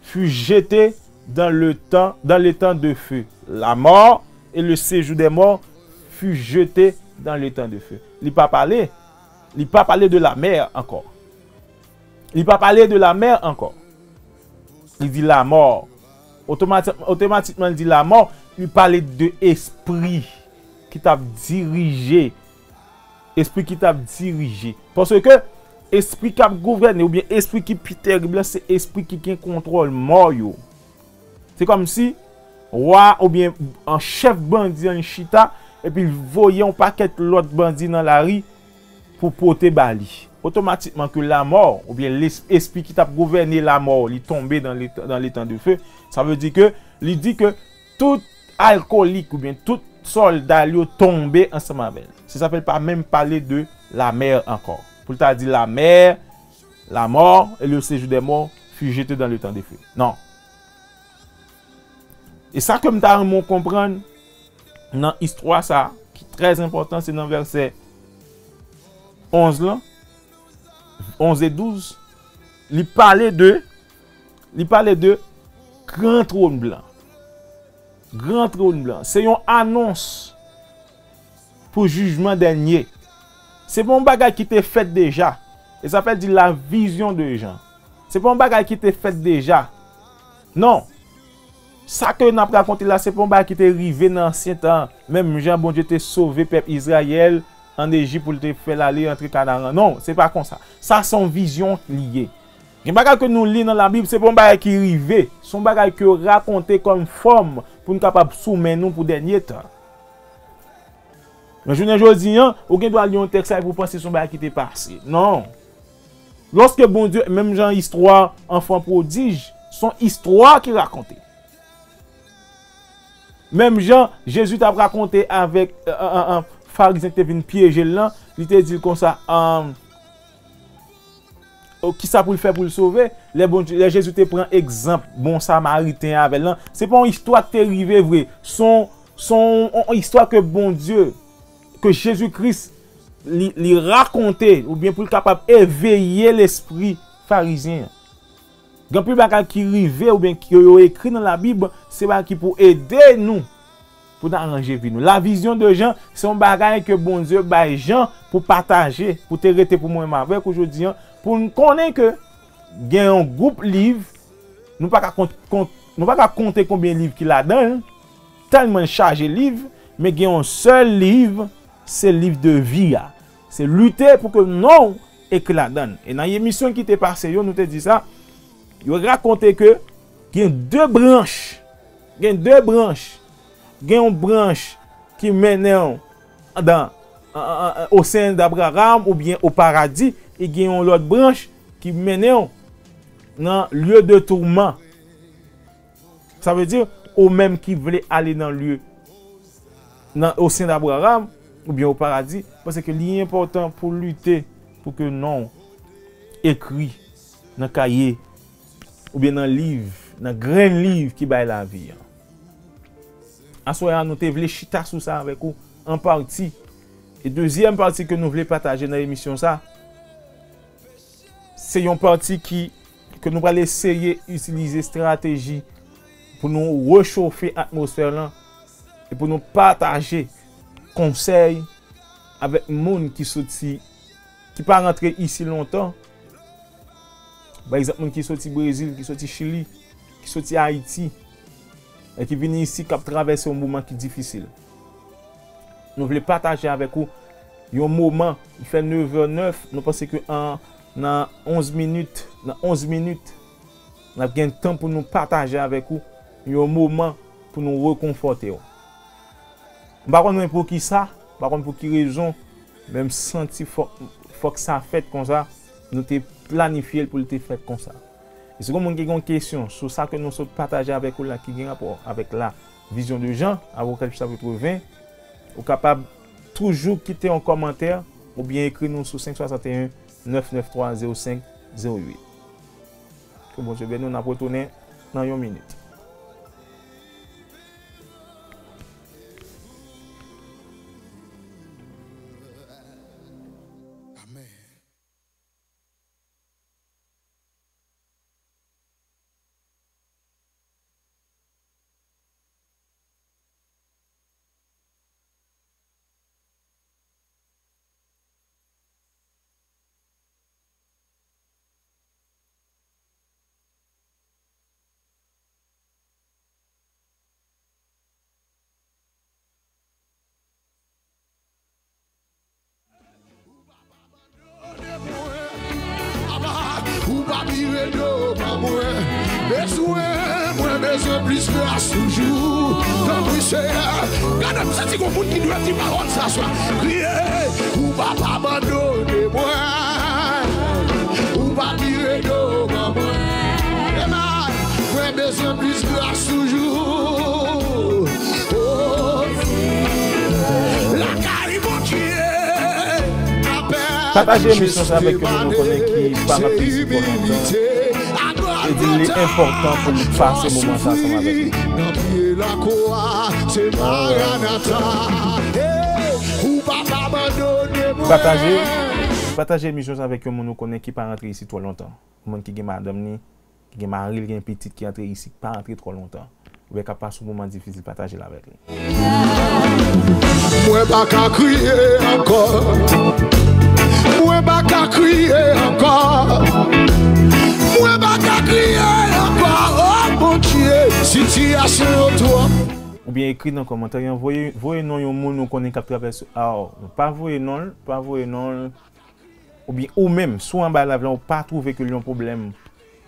fut jeté dans le temps, dans l'étang de feu. La mort et le séjour des morts fut jeté dans l'étang de feu. Li pa pale, li pa pale de la mer ankò. Li pa pale de la mer ankò. Li di la mort. Otomatik, otomatikman, li di la mort, li pale de espri ki t ap dirije. Espri ki t ap dirije. Paske espri k ap gouvène oubyen espri ki pi terib la, se espri ki gen kontwòl mò yo. Se kòmsi wa oubyen an chèf bandi an chita, epi l voye yon pakèt lòt bandi nan lari pou pote ba li. Otomatikman ke lamò oubyen les-, espri ki t ap gouvène lamò, li tonbe dans le, dans l'étang de feu. Sa vle di ke, li di ke tout alkolik oubyen tout sòlda l yo tonbe ansanm avè l. Se sa fè l pa menm pale de la mer ankò. Pou l ta di la mer, la mort et le séjour des morts fut jeté dans l'étang de feu. Non. E sa ke m ta renmen w konprann nan istwa sa, ki trè enpòtan, se nan vèsè onz lan, onz e douz, li pale de, li pale de gran twòn blan. Gran twòn blan. Se yon anons pou jijman dènye. Se pa yon bagay ki te fèt deja. E sa fè l di la vision de Jean. Se pa yon bagay ki te fèt deja. Non. Sa ke n ap rakonte la, se pa yon bagay ki te rive nan ansyen tan, menm jan Bondye te sove pèp Izrayèl ann Ejip pou l te fè l ale antre Kanaran. Non, se pa konsa. Sa se yon vizyon li ye. Gen bagay ke nou li nan Labib, se pa yon bagay ki rive. Se yon bagay ke yo rakonte kòm fòm pou n kapab sou men nou pou dènye tan. Men jounen jodi an, ou gen dwa li yon tèks la epi w panse se yon bagay ki te pase. Non. Lòske Bondye, menm jan istwa anfan pwodij, se yon istwa ki rakonte. Menm jan Jezi t ap rakonte avèk, euh, euh, euh, Farizyen ki te vin pyeje l lan, li te di l konsa, euh, o, kisa pou l fè pou l sove? Lè Bondye, lè Jezi te pran egzanp bon Samariten avè l lan, se pa yon istwa ki te rive vre. Se yon, se yon, yon istwa ke Bondye, ke Jezi Kris, li, li rakonte, oubyen pou l kapab eveye lespri Farizyen an. Gen anpil bagay ki rive oubyen ki yo, yo ekri nan Labib, se bagay ki pou ede nou pou n aranje vi nou. La vision de Jean, se yon bagay ke Bondye bay Jan pou pataje, pou te rete pou mwen menm avèk ou jodi an, pou n konnen ke gen yon gwoup liv, nou pa ka kont, kont, nou pa ka konte konbyen liv ki ladan l, tèlman l chaje liv, men gen yon sèl liv, se liv de vi a. Se lite pou ke non w ekri ladan l. E nan emisyon ki te pase yo, nou te di sa, yo rakonte ke gen de branch, gen de branch, gen yon branch ki mennen w dan, an, an, an, au sein d'Abraham oubyen o paradi, e gen yon lòt branch ki mennen w nan lieu de tourment. Sa vle di, ou menm ki vle ale nan lieu, nan, au sein d'Abraham, oubyen o paradi, paske li enpòtan pou lite pou ke non w ekri nan kaye, oubyen nan liv, nan grenn liv ki bay lavi an. Aswè a, nou te vle chita sou sa avèk ou, an pati. E dezyèm pati ke nou vle pataje nan emisyon sa, se yon pati ki, ke nou pral eseye itilize estrateji pou nou rechofe atmosfè lan e pou nou pataje konsèy avèk moun ki soti, ki pa rantre isi lontan. Pa egzanp, moun ki soti Brezil, ki soti Chili, ki soti Ayiti, e ki vini isi, k ap travèse yon moman ki difisil. Nou vle pataje avèk ou yon moman, li fè nevè nèf, nou panse ke an, nan onz minit, nan onz minit, n ap gen tan pou nou pataje avèk ou yon moman pou nou rekonfòte w. M pa konn mwen poukisa, m pa konn pou ki rezon, men m santi fòk, fòk sa fèt konsa, nou te planifye l pou l te fèt konsa. E si gen moun ki gen yon kesyon sou sa ke nou sot pataje avèk ou la, ki gen rapò avèk la, Vision de Jean, Apocalypse chapitre vingt, ou kapab toujou kite yon kòmantè oubyen ekri nou sou cinq soixante et un, neuf neuf trois, zéro cinq zéro huit. Ke Bondye beni w, n ap retounen nan yon minit. Ou pa vire do ban mwen. Bezwen, mwen bezwen plis gras toujou. Tanpri, Seyè. Gade, m santi gon moun ki dwe di pawòl sa swa. Kriye, ou pa abandone mwen. Ou pa vire do ban mwen. Amen. Mwen bezwen plis gras toujou. Oh, lakay Bondye. Pataje emisyon sa avèk yon moun ou konnen ki pa nan peyi twò lontan. E di l li enpòtan pou l pase moman sa ansanm avèk nou. Pataje, pataje emisyon sa avèk yon moun ou konnen ki pa rantre isit twò lontan. Yon moun ki gen madanm li, ki gen mari l, gen pitit ki antre isit, pa antre twò lontan. Oubyen k ap pase yon moman difisil, pataje l avèk li. Mwen pa ka kriye ankò. Mwen pa ka kriye ankò. Mwen pa ka kriye ankò. Oh, Bondye, sitiyasyon yo twòp. Oubyen ekri nan kòmantè yo, voye, voye non yon moun ou konnen k ap travèse. Aw, pa voye non l, pa voye non l. Oubyen ou menm, si w anba live lan, ou pa twouve ke l yon pwoblèm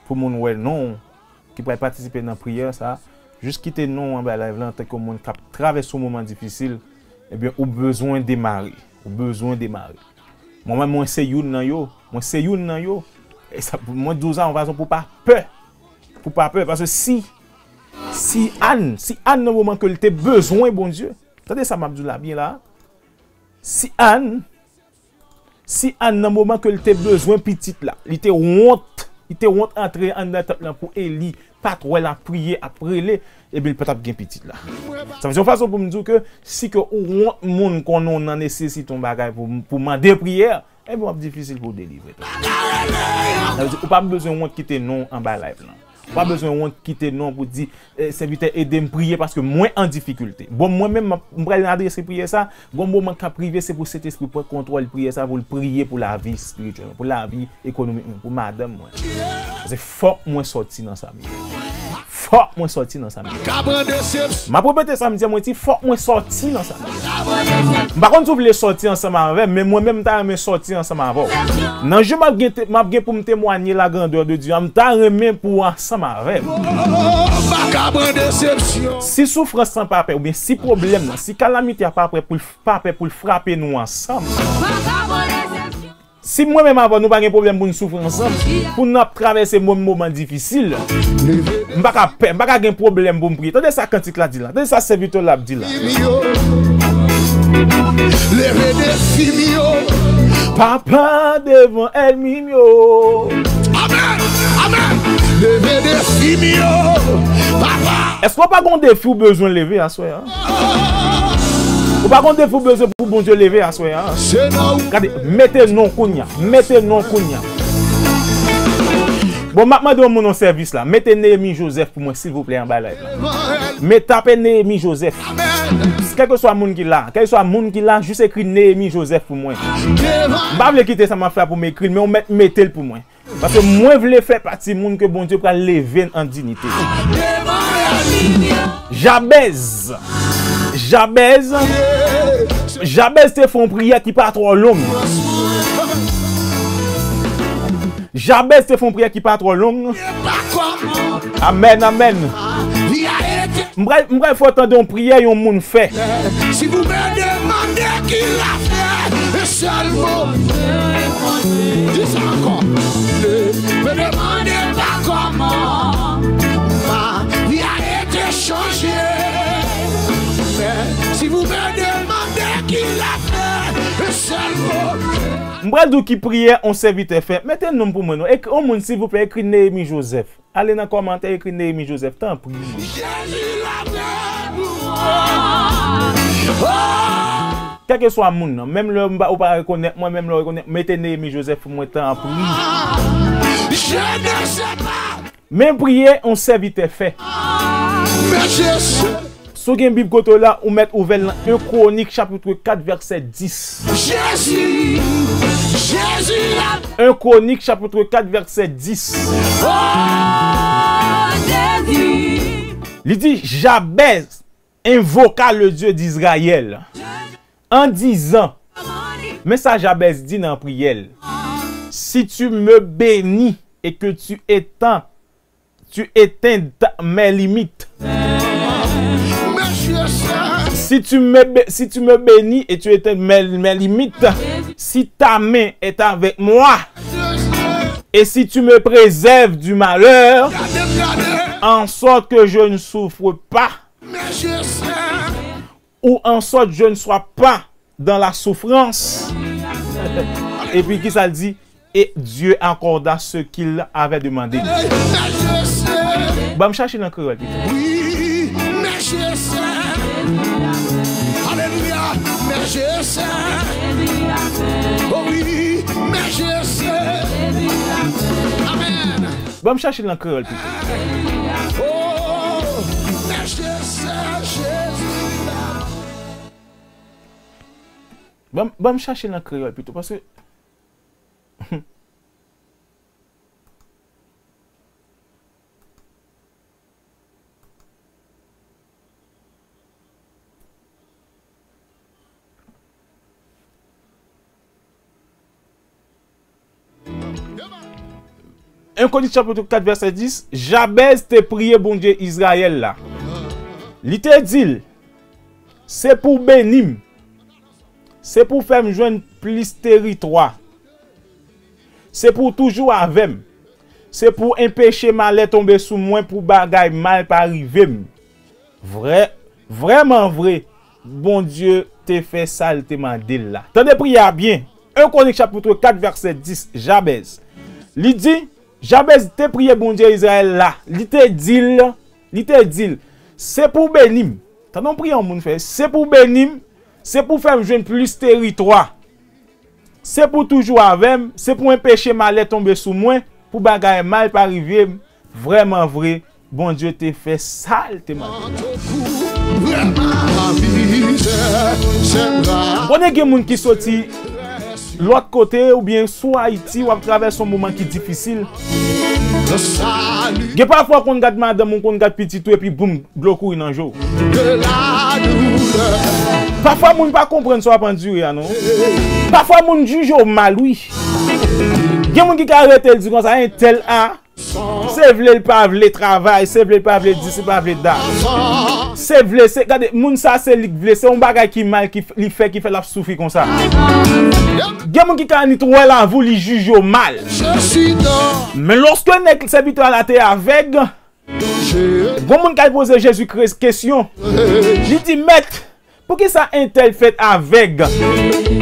pou moun wè non w ki pral patisipe nan priyè sa, jis kite non w anba live lan antanke yon moun k ap travèse yon moman difisil, ebyen, ou bezwen demare. Ou bezwen demare. Mwen menm, mwen se youn nan yo. Mwen se youn nan yo. E sa, mwen di w sa yon fason pou w pa pè. Pou w pa pè. Paske si, si Ann, si Ann nan moman ke l te bezwen Bondye, tande sa m ap di w la byen la. Si Ann, si Ann nan moman ke l te bezwen pitit la, li te wont, li te wont antre anndan tanp lan pou Eli pa t wè l ap priye, ap rele, ebyen, li pa t ap gen pitit la. Sa vle di yon fason pou m di w ke si ke ou wont moun konnen w nan nesesite yon bagay pou, pou mande priyè, ebyen, w ap difisil pou w delivre tou. Sa vle di, ou pa bezwen wont kite non w anba live lan. Ou pa bezwen wont kite non w pou di, eh, sèvitè, ede m priye paske mwen an difikilte. Bon, mwen menm, m ap, m pral adrese priyè sa. Gon moman k ap rive, se pou Sentespri pran kontwòl priyè sa, pou l priye pou lavi espirityèl mwen, pou lavi ekonomik mwen, pou madanm mwen. Paske fòk mwen sòti nan sa m ye. Fòk mwen sòti nan sa m ye. M ap repete sa m di a, mwen di, fòk mwen sòti nan sa m ye. M pa konn si w vle sòti ansanm avè m, men mwen menm, m ta renmen sòti ansanm avè w. Nan jou m ap gen te-, m ap gen pou m temwanye lagrandè de Dye a, m ta renmen pou w ansanm avè m. Si soufrans lan pa pè, oubyen si pwoblèm nan, si kalamite a pa pè pou l, pa pè pou l frape nou ansanm, si mwen menm avè w, nou pa gen pwoblèm pou n soufri ansanm, pou n ap travèse menm moman difisil, m pa ka pè, m pa ka gen pwoblèm pou m priye. Tande sa kantik la di la. Tande sa sèvitè la ap di la. Leve defi m yo. Papa devan ènmi m yo. Amèn. Amèn. Leve defi m yo. Papa. Èske w pa gen yon defi w bezwen leve aswè a? Ou pa gen yon defi w bezwen pou Bondye leve aswè a? Gade, mete non kounye a. Mete non kounye a. Bon, m ap mande yon moun yon sèvis la. Mete Néhémie Joseph pou mwen, silvouplè, anba live la. Mete, tape Néhémie Joseph. Kèlkeswa moun ki la, kèlkeswa moun ki la, jis ekri Néhémie Joseph pou mwen. M pa vle kite sa m ap fè a pou m ekri l, men w mèt mete l pou mwen. Paske mwen vle fè pati moun ke Bondye pral leve an diyite. Jabèz. Jabèz. Jabèz te fè yon priyè ki pa twò long. Jabèz te fè yon priyè ki pa twò long. Amèn, amèn. M pral, m pral fè w tande yon priyè yon moun fè. Si vous me demandez qui l'a fait, un seul mot. Dis ça encore. Ne me demandez pas comment ma vie a été changée. M pral di w ki priyè yon sèvitè fè. Mete non m pou mwen non. Ekri, yon moun, silvouplè, ekri Néhémie Joseph. Ale nan kòmantè, ekri Néhémie Joseph, tanpri. Kèlkeswa moun nan, menm lè m pa, ou pa rekonèt mwen, menm lè w rekonèt, mete Néhémie Joseph pou mwen, tanpri. Men priyè yon sèvitè fè. Si w gen Bib kote w la, ou mèt ouvè l nan en Kwonik chapit kat vèsè dis. Jezi, Jezi la. En Kwonik chapit kat vèsè dis. Oh, Jezi. Li di, Jabez invoqua le Dieu d'Israël en disant, men sa Jabez di nan priyè l, si tu me bénis et que tu étends tu étends mes limites. Si tu me, bé- si tu me bénis et tu étends mes, mes limites, si ta main est avec moi, et si tu me préserves du malheur, en sorte que je ne souffre pas, ou en sorte je ne sois pas dans la souffrance. Epi ki sa l di? Et Dieu accorda ce qu'il avait demandé. Ban m chache nan kreyòl pito. Wi, men je sais. Alelouya, men je sais. Oh wi, men je sais. Amen. Ban m chache nan kreyòl pito. Oh, men je sais, Jezi la. Ban, ban m chache nan kreyòl pito, paske En Kwonik chapit kat vèsè dis, Jabez te priye Bondye Izrayèl la. Li te di l, se pou w beni m, se pou w fè m jwenn plis teritwa, se pou w toujou avè m, se pou w enpeche malè tonbe sou mwen, pou bagay mal pa rive m. Vrè, vrèman vre, Bondye te fè sa l te mande l la. Tande priyè a byen. En Kwonik chapit kat vèsè dis, Jabez. Li di, Jabez te priye Bondye Izrayèl la. Li te di l, li te di l, se pou w beni m. Tande yon priyè yon moun fè, se pou w beni m, se pou w fè m jwenn plis teritwa. Se pou w toujou avè m, se pou w enpeche malè tonbe sou mwen, pou bagay mal pa rive m. Vrèman vre, Bondye te fè sa l te mande. Konnen gen moun ki soti lòt kote oubyen sou Ayiti, w ap travèse yon moman ki difisil. Gen pafwa w konn gad madanm ou, konn gad pitit ou, epi boum, dlo kouri nan je w. Pafwa moun pa konprann sa w ap andire a, non. Pafwa moun jije w mal, wi. Gen moun ki ka rete l di konsa, entèl a, se vle l pa vle travay, se vle l pa vle di, se pa vle dat. Se vle, se, gade, moun sa se li k vle, se yon bagay ki mal ki f-, li fè, ki fè l ap soufri konsa. Gen moun ki ka annik wè lavi w, li jije w mal. Men lòske nèg sèvitè a la te avèg, gon moun k al poze Jezi Kris kesyon. Li di, Mèt, poukisa entèl fèt avèg?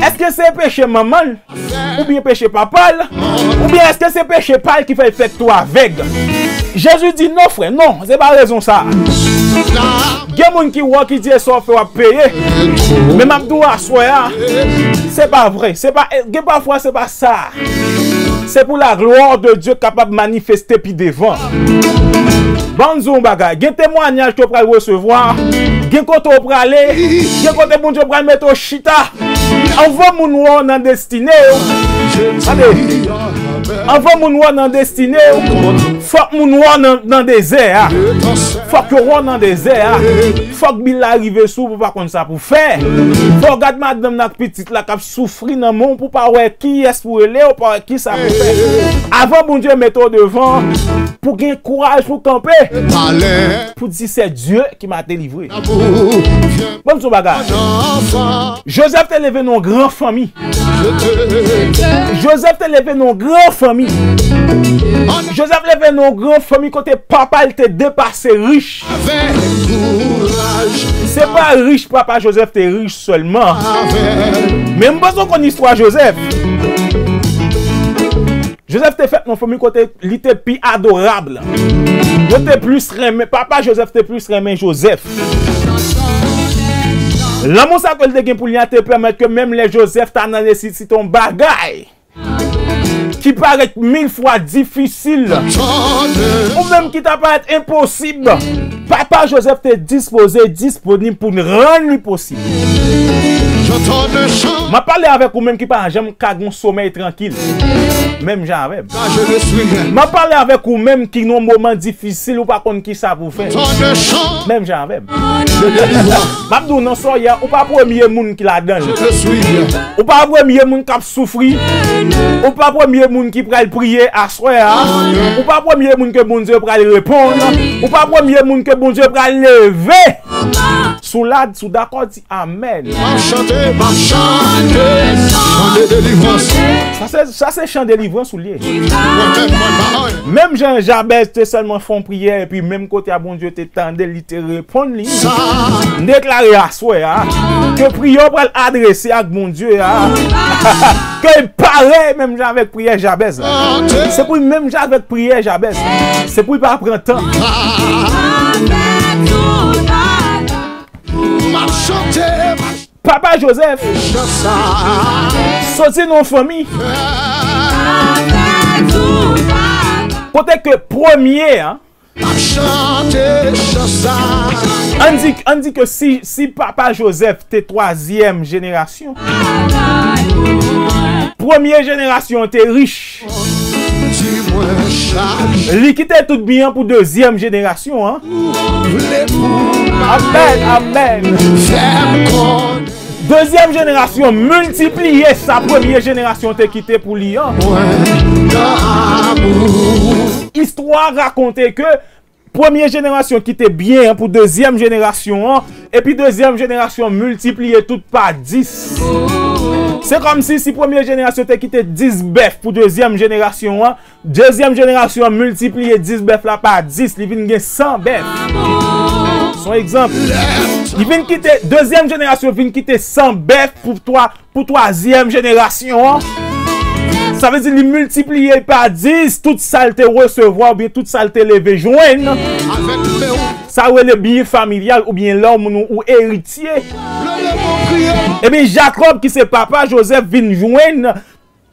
Èske se peche manman l? Oubyen peche papa l? Oubyen èske se peche pa l ki fè l fèt tou avèg? Jezi di, non, frè, non, se pa rezon sa. Gen moun ki wè w ki di, e sa w fè w ap peye. Men m ap di w aswè a, se pa vre. Se pa, gen pafwa se pa sa. Se pou la gloire de Dieu kapab manifeste pi devan. Ban m di w yon bagay, gen temwayaj ke w pral resevwa, gen kote w prale, gen kote Bondye pral mete w chita. Anvan moun wè w nan destine w, tande, anvan moun wè w nan destine w, fòk moun wè w nan, nan dezè a. Fòk yo wè w nan dezè a. Fòk bil la rive sou w pou w pa konn sa pou w fè. Fò w gad madanm nan ak pitit la k ap soufri nan men w pou w pa wè kiyès pou w rele, ou pa wè kisa pou w fè. Avan Bondye mete w devan, pou w gen kouraj pou w kanpe, pou w di, se Dye ki m'a délivré. Ban m di w yon bagay. Jozèf te leve nan yon gran fanmi. Jozèf te leve nan yon gran fanmi. Jozèf leve nan yon gran fanmi kote papa l te depase rich. Se pa rich papa Jozèf te rich sèlman. Men m panse w konn istwa Jozèf. Jozèf te fèt nan fanmi kote li te pi adorab. Yo te plis renmen, papa Jozèf te plis renmen Jozèf. Lanmou sa ke l te gen pou li a te pèmèt ke menm lè Jozèf ta nan nesesite yon bagay ki parèt mil fwa difisil, ou menm ki ta parèt enposib, papa Jozèf te dispoze, disponib pou rann li posib. M ap pale avèk ou menm ki pa janm ka gen somèy trankil, menm jan avè m. M ap pale avèk ou menm ki nan moman difisil, ou pa konn ki sa pou fè, menm jan avè m. M ap di w nan sòyè, ou pa premye moun ki ladan l. Ou pa premye moun k ap soufri. Ou pa premye moun ki pral priye aswè a. Ou pa premye moun ke Bondye pral reponn. Ou pa premye moun ke Bondye pral leve. Si w la, si w dakò, di amèn. M ap chante, m ap chante, chan de delivrans. Sa se, sa se chan delivrans ou l ye. Mwen menm, mwen pa anyen. Menm jan Jabèz te sèlman fè yon priyè, epi menm kote a Bondye te tande l, li te reponn li. M deklare aswè a ke priyè w pral adrese ak Bondye a, ke l parèy menm jan avèk priyè Jabèz la. Se pou l menm jan avèk priyè Jabèz la. Se pou l pa pran tan. M ap chante, m ap Papa Jozèf soti nan yon fanmi kote ke premye an, ann di, ann di ke si, si papa Jozèf te twazyèm jenerasyon, premye jenerasyon an te rich. Li kite tout byen an pou dezyèm jenerasyon an. Amèn, amèn. Dezyèm jenerasyon miltipliye sa premye jenerasyon te kite pou li an. Istwa rakonte ke premye jenerasyon kite byen an pou dezyèm jenerasyon an, epi dezyèm jenerasyon miltipliye tout pa dis. Se kòmsi si premye jenerasyon te kite dis bèf pou dezyèm jenerasyon an, dezyèm jenerasyon an miltipliye dis bèf la pa dis, li vin gen san bèf. Se yon egzanp. Li vin kite, dezyèm jenerasyon vin kite san bèf pou twa, pou twazyèm jenerasyon an. Sa vle di li miltipliye pa dis tout sa l te resevwa oubyen tout sa l te leve jwenn. Sa yo rele byen familyal oubyen lè yon moun ou eritye. Ebyen, Jakòb, ki se papa Jozèf, vin jwenn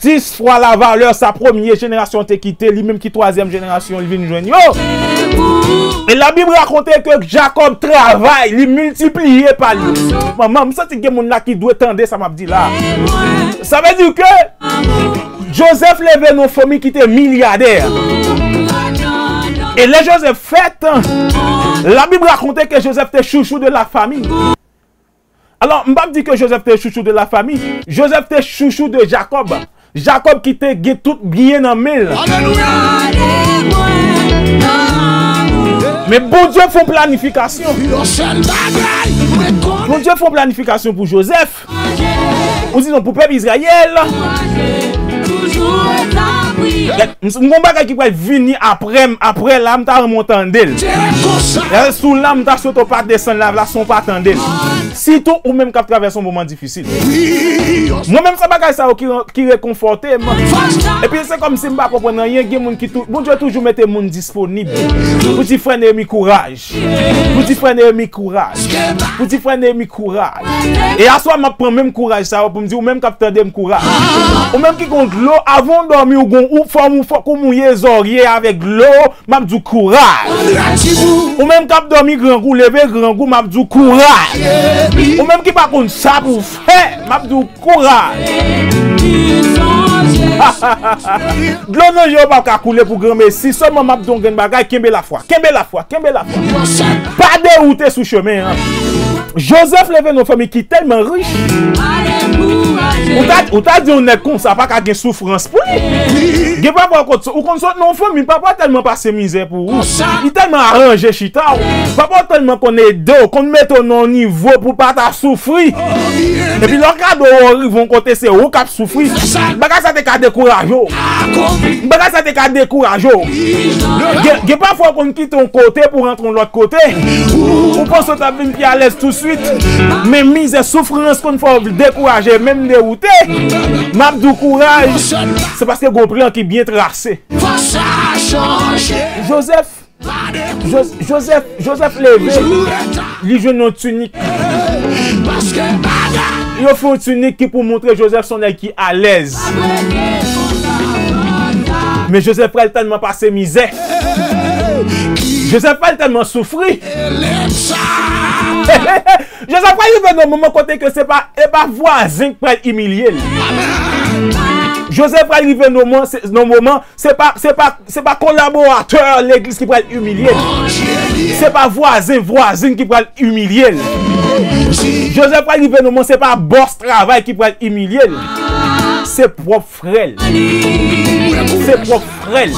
dis fwa lavalè sa premye jenerasyon te kite, li menm ki twazyèm jenerasyon, li vin jwenn yo. E Labib rakonte ke Jakòb travay, li miltipliye pa li. Manman, m santi gen moun la ki dwe tande sa m ap di la. Sa vle di ke Jozèf leve nan yon fanmi ki te milyadè. E lè Jozèf fèt, Labib rakonte ke Jozèf te chouchou de la famille. Alò, m p ap di ke Jozèf te chouchou de la famille. Jozèf te chouchou de Jakòb. Jakòb ki te gen tout byen nan men l. Men Bondye fè yon planifikasyon. Bondye fè yon planifikasyon pou Jozèf. Ou di non, pou pèp Izrayèl. Gad, m, m gon bagay ki pral vini apre m, apre la, m ta renmen w tande l. Lè sou la, m ta swete w pa desann la, la, san w pa tande l. Sitou ou menm k ap travèse yon moman difisil. Mwen menm, se bagay sa yo ki, ki rekonfòte m. Epi se kòmsi m pa konprann anyen, gen moun ki tou, Bondye toujou mete moun disponib. Pou di frè Neyemi kouraj. Pou di frè Neyemi kouraj. Pou di frè Neyemi kouraj. E aswè m ap pran menm kouraj sa yo pou m di ou menm k ap tande m kouraj. Ou menm ki gon dlo, avan w dòmi, ou gon, ou fò, ou fòk ou mouye zòrye avèk dlo, m ap di w kouraj. Ou menm k ap dòmi grangou, leve grangou, m ap di w kouraj. Ou menm ki pa konn sa pou w fè, m ap di w kouraj. Dlo nan je w pa ka koule pou granmesi, sèlman m ap di w yon grenn bagay, kenbe lafwa, kenbe lafwa, kenbe lafwa. Pa dewoute sou chemen an. Jozèf leve nan yon fanmi ki tèlman rich. Ou ta, ou ta di yon nèg konsa pa ka gen soufrans pou li. Gen papa w konn, ou konn sot nan yon fanmi, papa w tèlman pase mizè pou ou. Li tèlman aranje chita w. Papa w tèlman konn ede w, konn mete w nan yon nivo pou w pa ta soufri. Epi lè kado w rive yon kote, se ou k ap soufri. Bagay sa te ka dekouraje w. Bagay sa te ka dekouraje w. Gen, gen pafwa w konn kite yon kote pou w rantre yon lòt kote. Ou panse w t ap vin pi alèz tousuit. Men mizè, soufrans konn fè w dekouraje, menm dewoute. M ap di w kouraj. Se paske gon plan ki byen trase. Joseph, Jos- Joseph, Joseph leve. Li jwenn yon tinik. Yo fè yon tinik ki pou montre Joseph se yon nèg ki alèz. Men Joseph pral tèlman pase mizè. Joseph pral tèlman soufri. Joseph pral rive nan moman kote ke se pa, e pa vwazen k pral imilye l. Joseph pral rive nan moman, se, nan moman, se pa, se pa, se pa kolaboratè legliz ki pral imilye l. Se pa vwazen, vwazin ki pral imilye l. Joseph pral rive nan moman, se pa bòs travay ki pral imilye l. Se pwòp frè l. Se pwòp frè l.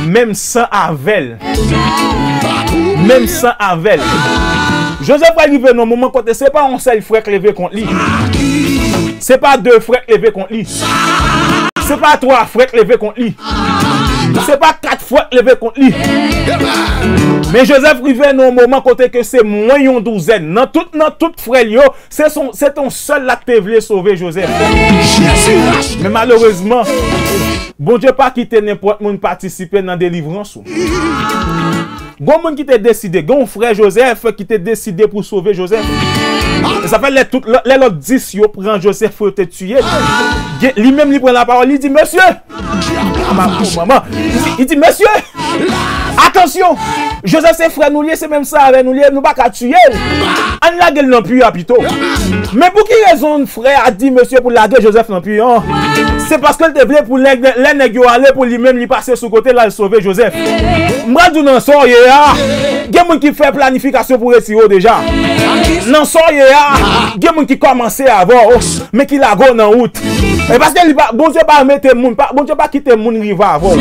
Menm san avè l. Menm san avè l. Joseph pral rive nan moman kote se pa yon sèl frè k leve kont li. Se pa de frè k leve kont li. Se pa twa frè k leve kont li. Se pa kat frè k leve kont li. Men Joseph rive nan yon moman kote ke se mwen yon douzèn. Nan tout, nan tout frè l yo, se son, se t yon sèl la k te vle sove Joseph. Men malerezman, Bondye pa kite nenpòt moun patisipe nan delivrans ou. Gon moun ki te deside, gon frè Joseph ki te deside pou sove Joseph. E sa fè lè tout, lè lòt dis yo pran Joseph pou yo te tiye l. Gen- Li menm li pran lapawòl, li di, "Mesye!" Manman, li di, li di, "Mesye! Atansyon! Joseph se frè nou li ye, se menm san avè nou li ye, nou pa ka tiye l. Ann lage l nan pwi a pito." Men pou ki rezon frè a di mesye pou lage Joseph nan pwi an? Se paske l te vle pou lè, lè nèg yo ale, pou li menm li pase sou kote l al sove Joseph. M pral di w nan sa w ye a, gen moun ki fè planifikasyon pou retire w deja. Nan sa w ye a, gen moun ki kòmanse avè w, men ki lage w nan wout. E paske li pa, Bondye pa mete moun, pa, Bondye pa kite moun rive avè w.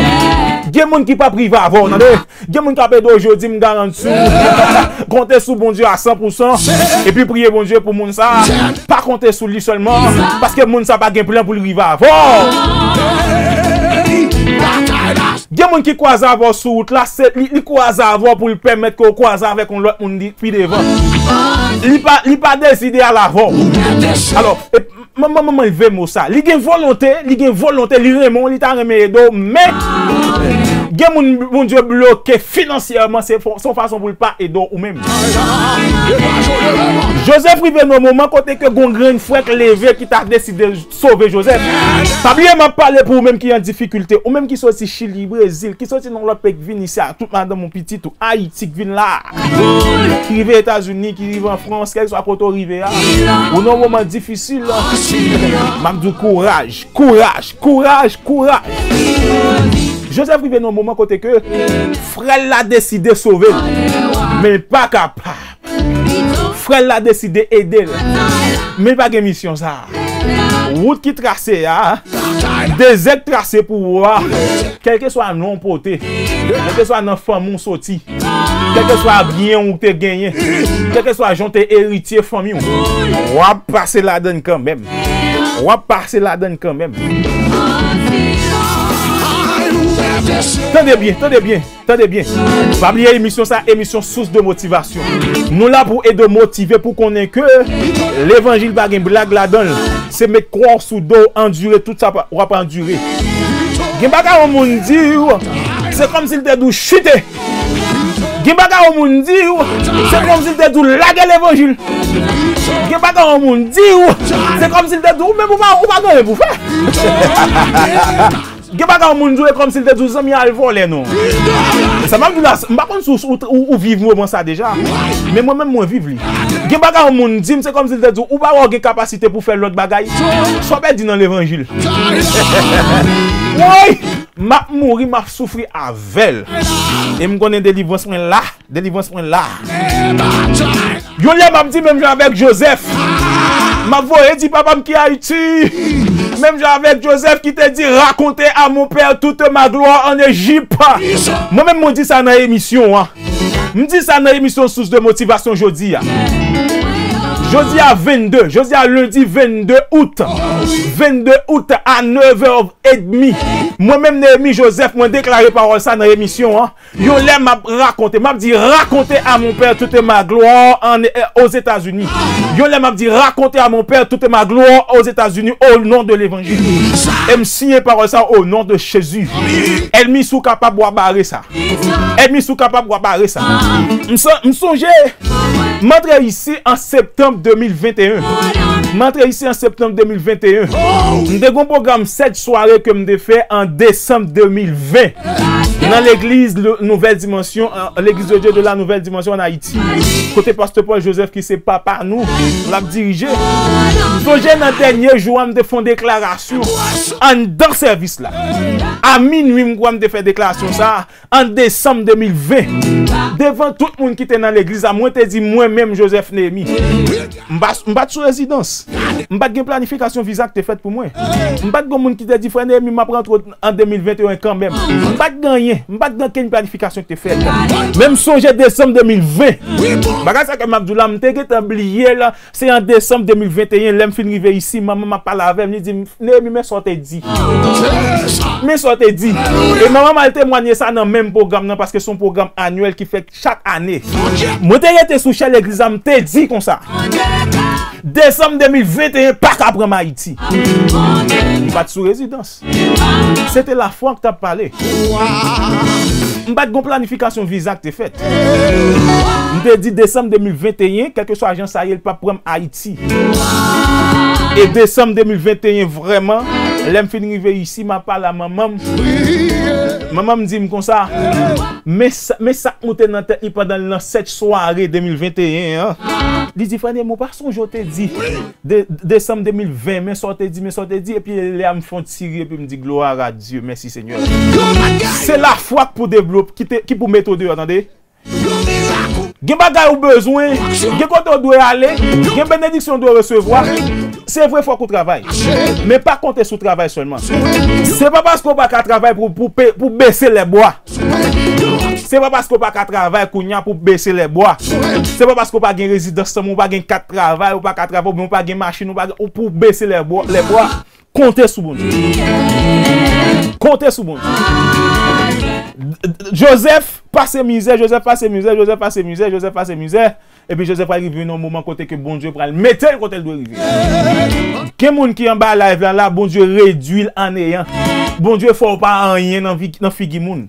Gen moun ki p ap rive avè w, tande. Gen moun k ap ede w jodi, m garanti w. Konte sou Bondye a san pou san, epi priye Bondye pou moun sa a. Pa konte sou li sèlman, paske moun sa a pa gen plan pou l rive avè w. Gen moun ki kwaze avè w sou wout la, se li, li kwaze avè w pou l pèmèt ke w kwaze avèk yon lòt moun di- pi devan. Li pa, li pa deside al avè w. Alò, e- Manman, manman, leve mo sa. Li gen volonte, li gen volonte, li renmen w, li ta renmen ede w, men gen moun Bondye bloke finansyèman, se fo- se yon fason pou l pa ede w ou menm. Joseph rive nan moman kote ke gon grenn frè k leve ki ta deside sove Joseph. Pa bliye, m ap pale pou ou menm ki an difikilte, ou menm ki soti Chili, Brezil, ki soti nan lòt peyi k vin isi a, tout madanm ou pitit ou, Ayiti k vin la. Ki rive Etazini, ki rive an Frans, kèlkeswa kote w rive a, ou nan yon moman difisil, m ap di w kouraj, kouraj, kouraj, kouraj. Joseph rive nan yon moman kote ke frè l la deside sove l, men l pa kapab. Frè l la deside ede l, men l pa gen misyon sa a. Wout ki trase a, dezè k trase pou ou a, kèlkeswa non w pote, kèlkeswa nan fanmi w soti, kèlkeswa byen ou te genyen, kèlkeswa jan w te eritye fanmi w, w ap pase ladann kanmenm. W ap pase ladann kanmenm. Tande byen, tande byen, tande byen. Pa bliye emisyon sa, emisyon Source de Motivation. Nou la pou ede w motive pou konnen ke levanjil pa gen blag ladan l. Se met kwa w sou do w, andire tout sa pa- w ap andire. Gen bagay yon moun di w, se kòmsi l te di w chite. Gen bagay yon moun di w, se kòmsi l te di w lage levanjil. Gen bagay yon moun di w, se kòmsi l te di w ou menm ou pa, ou pa gen anyen pou fè. Gen bagay yon moun di w, e kòmsi l te di w zanmi al vòlè non. Sa m ap di w la, m pa konn si w, ou, ou, ou viv moman sa deja. Men mwen menm, mwen viv li. Gen bagay yon moun di m, se kòmsi l te di w ou pa wè w gen kapasite pou fè lòt bagay. Sa w pèdi nan levanjil. Woy! M ap mouri, m ap soufri avè l. E m konnen delivrans mwen la, delivrans mwen la. Yon lè m ap di menm jan avèk Joseph. M ap voye di papa m ki Ayiti. Menm jan avèk Joseph ki te di raconter à mon père toute ma gloire en Égypte. Mwen menm mwen di sa nan emisyon an. M di sa nan emisyon Source de Motivation jodi a. Jodi a vennde, jodi a lendi vennde out. Vennde out a nèv è edmi. Mwen menm Neyemi Joseph, mwen deklare pawòl sa nan emisyon an. Yon lè m ap rakonte, m ap di raconter à mon père toute ma gloire en, aux États-Unis. Yon lè m ap di raconter à mon père toute ma gloire aux États-Unis au nom de l'évangile. E m siyen pawòl sa au nom de Jésus. Ènmi si w kapab w a bare sa. Ènmi si w kapab w a bare sa. M son- m sonje, m antre isi an septanm de mil venteyen. M antre isi an septanm de mil venteyen. M te gon pwogram sèt sware ke m te fè an desanm de mil ven. Nan legliz Le- Nouvelle Dimension, euh, l'église de Dieu de la Nouvelle Dimension en Haïti. Kote pastè Paul Joseph ki se papa nou, l ap dirije. M sonje nan dènye jou a, m te fè yon deklarasyon. Anndan sèvis la. A minwi, m kwè m te fè deklarasyon sa a, an desanm de mil ven. Devan tout moun ki te nan legliz la, mwen te di mwen menm Joseph Nehemi. M pa, m pa t sou rezidans. M pa t gen planifikasyon viza ki te fèt pou mwen. M pa t gen moun ki te di, "Frè Nehemi, m ap rantre an de mil venteyen kanmenm." M pa t gen anyen. M pa t gen okenn planifikasyon ki te fèt. Men m sonje desanm de mil ven. Bagay sa ke m ap di w la, m te gentan bliye l. Se an desanm de mil venteyen, lè m fin rive isi, manman m ap pale avè m, li di m, "Nehemi, men sa w te di. Men sa w te di." E manman m al temwanye sa nan menm pwogram nan, paske se yon pwogram anyèl ki fèt chak ane. Mwen te rete sou chè legliz la, m te di konsa. Desanm de mil venteyen pa ka pran m Ayiti. M pa t sou rezidans. Se te lafwa k t ap pale. M pa t gon planifikasyon viza k te fèt. M te di desanm de mil venteyen, kèlkeswa jan sa ye, l p ap pran m Ayiti. E desanm de mil venteyen, vrèman, lè m fin rive isi, m ap pale a manman m. Manman m di m konsa, men sa, men sa k moute nan tèt li pandan l nan sèt sware de mil venteyen an. Li di, "Frè Nemo, ou pa sonje w te di de, desanm de mil ven, men sa w te di, men sa w te di," epi lè a m fè yon ti ri, epi m di, "Gloire à Dieu, mèsi Senyè." Se lafwa k pou devlope, ki te, ki pou mete w deyò, tande. Gen bagay ou bezwen, gen kote w dwe ale, gen benediksyon w dwe resevwa. Se vre, fòk ou travay. Men pa konte sou travay sèlman. Se pa paske w pa ka travay pou, pou, pe- pou bese lè bwa. Se pa paske w pa ka travay kounye a pou bese lè bwa. Se pa paske w pa gen rezidans nan men w, ou pa gen kat travay, ou pa ka travay, oubyen ou pa gen machin, ou pa gen, ou pou bese lè bwa, lè bwa. Konte sou Bondye. Konte sou Bondye. Joseph pase mizè, Joseph pase mizè, Joseph pase mizè, Joseph pase mizè. Epi Joseph pral rive nan yon moman kote ke Bondye pral mete l kote l dwe rive. Gen moun ki anba live la, la, Bondye redwi l a neyan. Bondye fè w pa anyen nan vi- nan figi moun.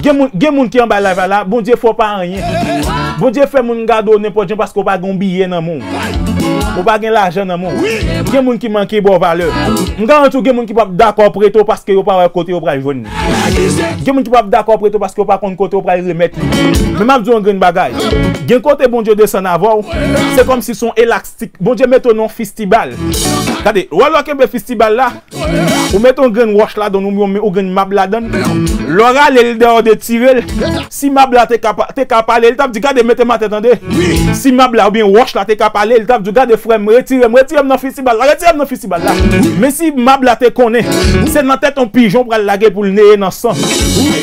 Gen moun, gen moun ki anba live la, la, Bondye fè w pa anyen. Bondye fè moun gade w nenpòt jan paske w pa gen yon biyè nan men w. Ou pa gen lajan nan men w. Gen moun ki manke ba w valè. M garanti w gen moun ki p ap dakò prete w paske yo pa wè kote yo pral jwenn li. Gen moun ki p ap dakò prete w paske yo pa konn kote yo pral remèt li. Men m ap di w yon grenn bagay. Gen kote Bondye desann avè w, se kòmsi se yon elastik. Bondye mete w nan yon fistibal. Gade, w wè lè w kenbe fistibal la, ou mete yon grenn wòch ladan l, ou, ou grenn mab ladan l. Lè w rale l dèyè, w detire l. Si mab la te ka pa- te ka pale, li t ap di, "Gade, mete m atè, tande." Si mab la oubyen wòch la te ka pale, li t ap di, "Gade, frè m, retire m, retire m nan fistibal la, retire m nan fistibal la." Men si mab la te konnen se nan tèt yon pijon w pral lage l pou l neye nan san,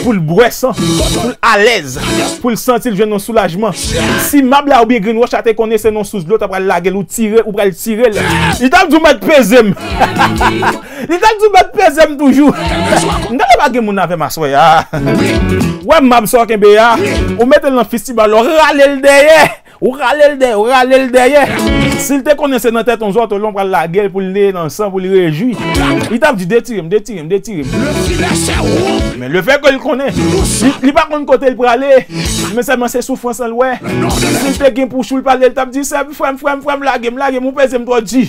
pou l bwè san, pou l alèz, pou l santi l jwenn yon soulajman. Si mab la oubyen grenn wòch la te konnen se nan sous dlo w ta pral lage l, ou tire, ou pral tire l, li t ap di w, "Mèt peze m." Li t ap di w, "Mèt peze m toujou." M gade pa gen moun avè m aswè a. Wè mab sa w kenbe a, ou mete l nan fistibal la, w rale l dèyè. Ou rale l dèyè, ou rale l dèyè. Si l te konnen se nan tèt yon zòtòl w pral lage l pou l neye nan san, pou l rejwi, li t ap di, "Detire m, detire m, detire m." Men lefètke l konnen, li, li pa konn kote l prale, men sèlman se soufrans lan l wè. Si l te gen pou chou l pale, l t ap di, "Sè, frè m, frè m, frè m, lage m, lage m, ou peze m twò di."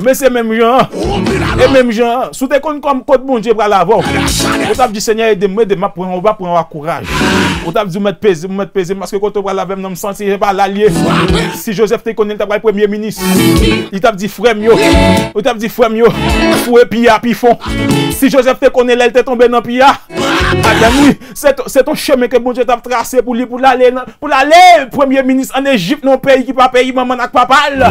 Men se menm jan an. E menm jan an, si w te konn kòm kot Bondye pral avè w, ou t ap di, "Senyè, ede m, ede m, m ap pran, w ap pran w ak kouraj." Ou t ap di, "Mèt peze m, mèt peze m, paske kote w pral avè m nan, m santi se pa la l ye." Si Joseph te konnen l ta pral premye minis, li t ap di, "Frè m yo," ou t ap di, "Frè m yo, foure pi a pi fon." Si Joseph te konnen lè l te tonbe nan pi a, Adan, wi, se t- se t on chemen ke Bondye t ap trase pou li, pou l ale nan, pou l ale premye minis ann Ejip, nan yon peyi ki pa peyi manman l ak papa l.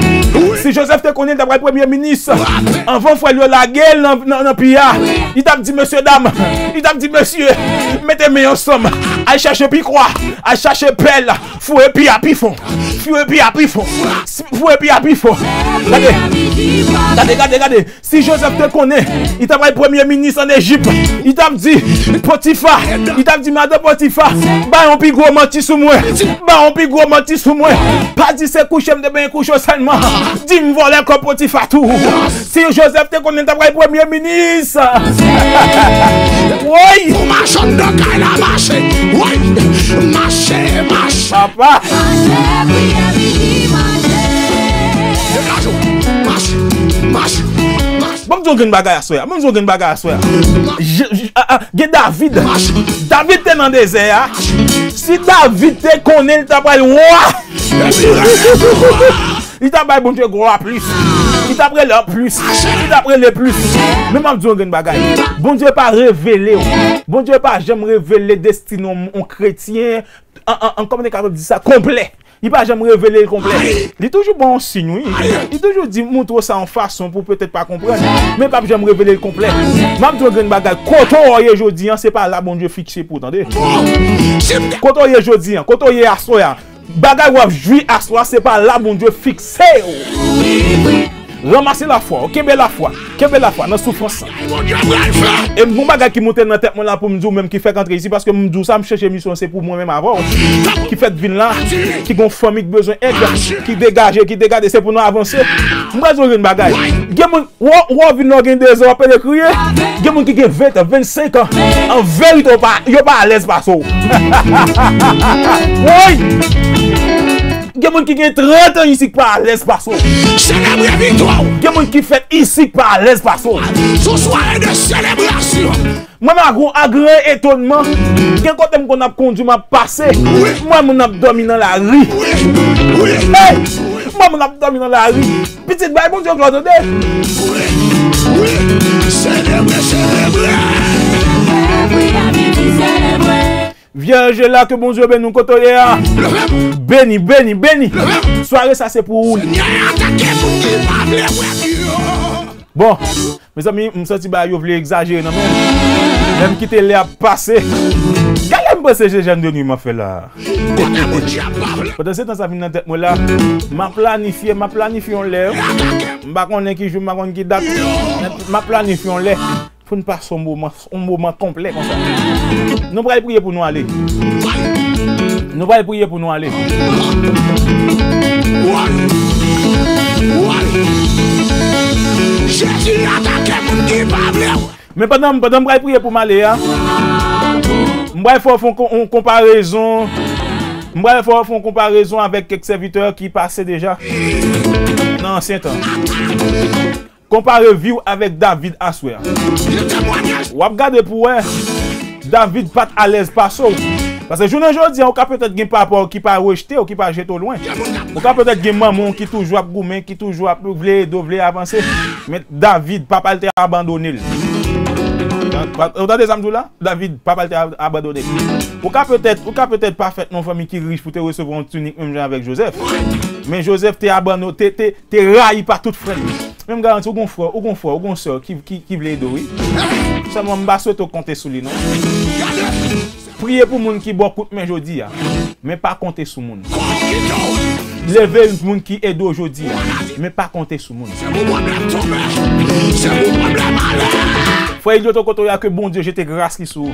Si Jozèf te konnen l t ap pral premye minis, anvan frè l yo lage l nan, nan, nan pi a, li t ap di, mesye dam, li t ap di, mesye, mete men ansanm, al chache pikwa, al chache pèl, foure pi a pi fon, foure pi a pi fon, foure pi a pi fon. Gade, gade, gade, gade. Si Jozèf te konnen li t ap pral premye minis ann Ejip, li t ap di Potifa, li t ap di madan Potifa, ba yon pi gwo manti sou mwen, ba yon pi gwo manti sou mwen. Pa di se kouche m te benyen kouche w sèlman. Di m vòlè kòb Potifa tou. Si Jozèf te konnen li t ap pral premye minis. Woy! Pou mache anndan kay la, mache. Woy! Mache, mache. Papa. Degaje w. Mache, mache, mache. Ban m di w yon grenn bagay aswè a. Ban m di w yon grenn bagay aswè a. Je- je- a- a- Gen David. David te nan dezè a. Si David te konnen li t ap pral wa, li t ap bay Bondye glwa plis. Li t ap rele l plis. Li t ap rele plis. Men m ap di w yon grenn bagay. Bondye pa revele w. Bondye pa janm revele destine yon, yon kretyen an, an, an, kòman te kapab di sa, konplè. Li pa janm revele l konplè. Li toujou ba w yon siy, wi. Li toujou di, montre w sa yon fason pou w petèt pa konprann. Men l p ap janm revele l konplè. M ap di w yon grenn bagay. Kote w ye jodi a, se pa la Bondye fikse pou w, tande. Kote w ye jodi a, kote w ye aswè a. Bagay w ap jwi aswè a, se pa la Bondye fikse w. Ranmase lafwa w, kenbe lafwa, kenbe lafwa nan soufrans lan. E m gon bagay ki moute nan tèt mwen la pou m di w menm ki fèk antre isi, paske m di w sa, m chèche misyon se pou mwen menm avè w. Ki fèk vin la, ki gon fanmi ki bezwen èd, ki degaje, ki degade, se pou nou avanse. M pral di w yon bagay. Gen moun, w w vin la w gen dezè, w ap pede kriye. Gen moun ki gen ven tan, vennsenk an. An verite, yo pa, yo pa alèz pase w. Woy! Gen moun ki gen trant an isi ki pa alèz pase w. Selebre viktwa w. Gen moun ki fèt isi ki pa alèz pase w. Se yon sware de selebrasyon. Mwen, ma gon a gran etonman, gen kote m konn ap kondi, m ap pase. Wi. M wè moun ap dòmi nan lari. Wi. Wi. Hey! M wè moun ap dòmi nan lari. Pitit, bay Bondye glwa, tande. Wi. Wi. Selebre, selebre. Vyèj la, ke Bondye beni w kote w ye a. Beni, beni, beni. Sware sa se pou ou. Senyè atake moun ki pa vle wè yo. Bon, mezanmi, m santi bagay yo vle egzajere nan men m. Lè m kite lè ap pase. Gade m panse se jèn de nwi m ap fè la. Pandan se tan sa vin nan tèt mwen la, m ap planifye, m ap planifye yon lè. M pa konnen ki jou, m pa konnen ki dat. M ap planifye yon lè. Pou n pase yon moman, yon moman konplè konsa. Nou pral priye pou nou ale. Nou pral priye pou nou ale. Jezi atake moun ki pa vle w. Men pandan, pandan m pral priye pou m ale a, m pral fè w fè yon kon- yon konparezon. M pral fè w fè yon konparezon avèk kèk sèvitè ki pase deja nan ansyen tan. Konpare vi w avèk David aswè a. W ap gade pou w wè, David pa t alèz pase w. Paske jounen jodi a, ou ka petèt gen papa w ki pa rejte w, ki pa jete w lwen. Ou ka petèt gen manman w ki toujou ap goumen, ki toujou ap vle ede w, vle avanse. Men David, papa l te abandone l. Ou tande sa m di w la? David, papa l te ab- abandone l. Ou ka petèt, ou ka petèt pa fèt nan yon fanmi ki rich pou te resevwa yon tinik menm jan avèk Jozèf. Men Jozèf te abandone, te, te, te rayi pa tout frè l yo. Men m garanti w gon frè, ou gon frè, ou gon sè ki, ki, ki vle ede w, wi. Sèlman m pa swete w konte sou li, non. Priye pou moun ki ba w kout men jodi a, men pa konte sou moun. Leve moun ki ede w jodi a, men pa konte sou moun. Frè Ilioto, kote w ye a, ke Bondye jete gras li sou ou.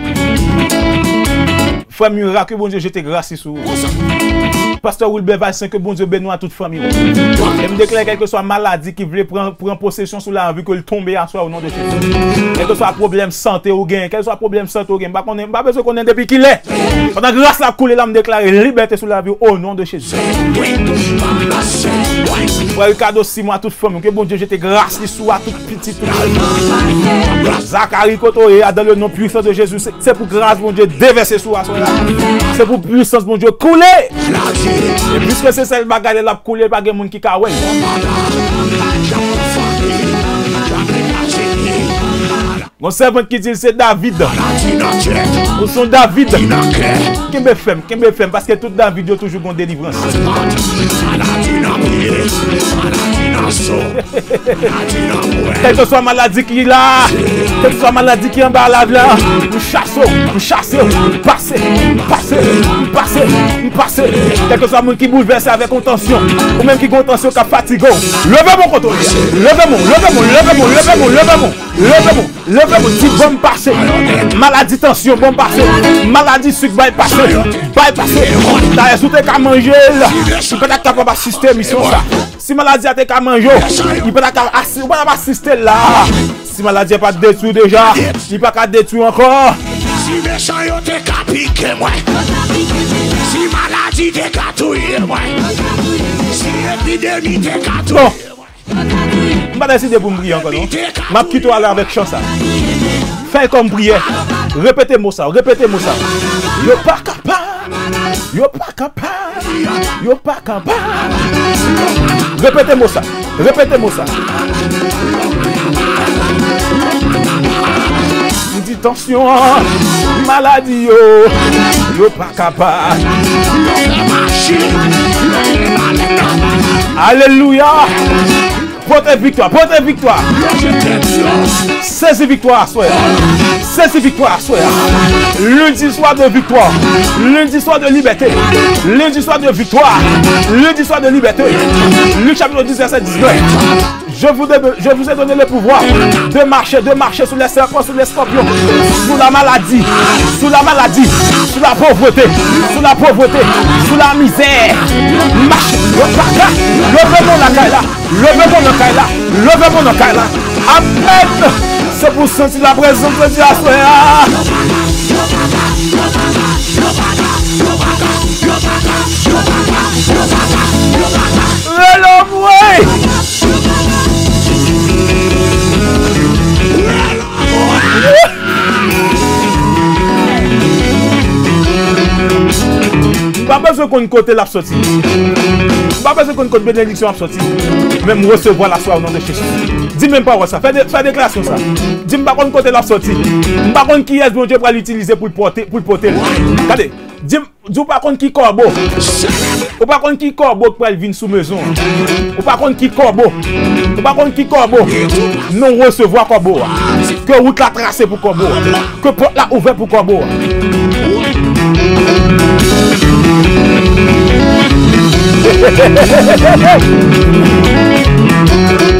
Frè Mira, ke Bondye jete gras li sou ou. Pastè Wilbert Valcin, ke Bondye beni w a tout fanmi w. E m deklare kèlkeswa maladi ki vle pran, pran posesyon sou lavi, ke l tonbe aswè o non de Jezi. Kèlkeswa pwoblèm sante ou gen, kèlkeswa pwoblèm sante ou gen, m pa konnen, m pa bezwen konnen depi kilè. Pandan gras la ap koule la, m deklare libète sou lavi w o non de Jezi. Frè Ricardo Simon, a tout fanmi w, ke Bondye jete gras li sou ou, a tout pitit ou. Zakari, kote w ye a, dans le nom puissant de Jésus, se, se pou gras Bondye devèse sou ou aswè la. Se pou pwisans Bondye koule. E piske se sèl bagay la, l ap koule, pa gen moun ki ka wè l. Gon sèvant ki di l se David. Ou se yon David. Kenbe fèm, kenbe fèm, paske tout David yo toujou gon delivrans. Kèlkeswa maladi ki la, kèlkeswa maladi ki anba lav la, m chase w, m chase w, m pase, m pase, m pase, m pase. Kèlkeswa moun ki boulvèse avèk yon tansyon, ou menm ki gon tansyon k ap fatige w, leve men w kote w ye a. Leve men w, leve men w, leve men w, leve men w, leve men w. Leve men w, leve men w, di ban m pase. Maladi tansyon, ban m pase. Maladi sik, bay pase. Bay pase. Dayè, si w te ka manje l, li pa t ap kapab asiste emisyon sa. Si maladi a te ka manje w, li pa t ap ka asi-, ou pa t ap asiste l la. Si maladi a pa t detwi w deja, li pa ka detwi w ankò. Si mechan yo te ka pike mwen, si maladi te ka touye mwen, si epidemi te ka touye mwen. M pa deside pou m priye ankò, non. M ap kite w ale avèk chan sa. Fè l kòm priyè. Repete mo sa, repete mo sa. Yo pa kapab. Yo pa kapab. Yo pa kapab. Repete mo sa. Repete mo sa. M di tansyon an, maladi yo, yo pa kapab. Alelouya! Pote viktwa, pote viktwa! Sezi viktwa aswè a! Sezi viktwa aswè a! Lendi swa de viktwa! Lendi swa de libète! Lendi swa de viktwa! Lendi swa de libète! Lik chapit dis, vèsè diznèf. Je vous, ai, je vous ai donné le pouvoir de marcher, de marcher sur les serpents, sur les scorpions, sur la maladie, sur la maladie, sur la pauvreté, sur la pauvreté, sur la misère. Mache, yo pa ka, leve men w nan kay la, leve men w nan kay la, leve men w nan kay la. Amèn. Se pou santi laprezans de Dye aswè a. Rele mwen! M pa bezwen konn kote l ap soti. M pa bezwen konn kote benediksyon ap soti. Men m resevwa l aswè a, o non de Jezi. Di menm pawòl sa. Fè de, fè deklarasyon sa. Di, m pa konn kote l ap soti. M pa konn kiyès Bondye pral itilize pou l pote, pou l pote l. Gade, di, di w pa konn ki kòbo. Ou pa konn ki kòbo k pral vin sou mezon an. Ou pa konn ki kòbo. Ou pa konn ki kòbo. Men w resevwa kòbo a. Ke wout la trase pou kòbo a. Ke pòt la ouvè pou kòbo a.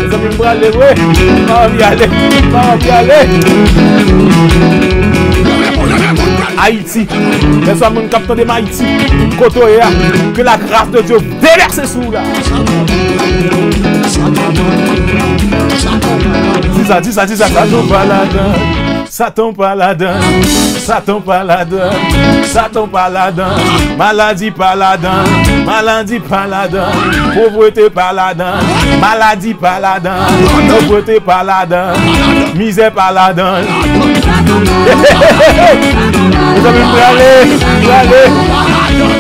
Mezanmi, m prale vre. M pa anvi ale. M pa anvi ale. Ayiti. Kèlkeswa moun k ap tande m Ayiti, kote w ye a, que la grâce de Dieu déverse sou ou la. Di sa, di sa, di sa. Satan pa ladan, Satan pa ladan, Satan pa ladan, Satan pa ladan, maladi pa ladan, maladi pa ladan, povrete pa ladan, maladi pa ladan, povrete pa ladan, mizè pa ladan. Mezanmi, m prale, m prale.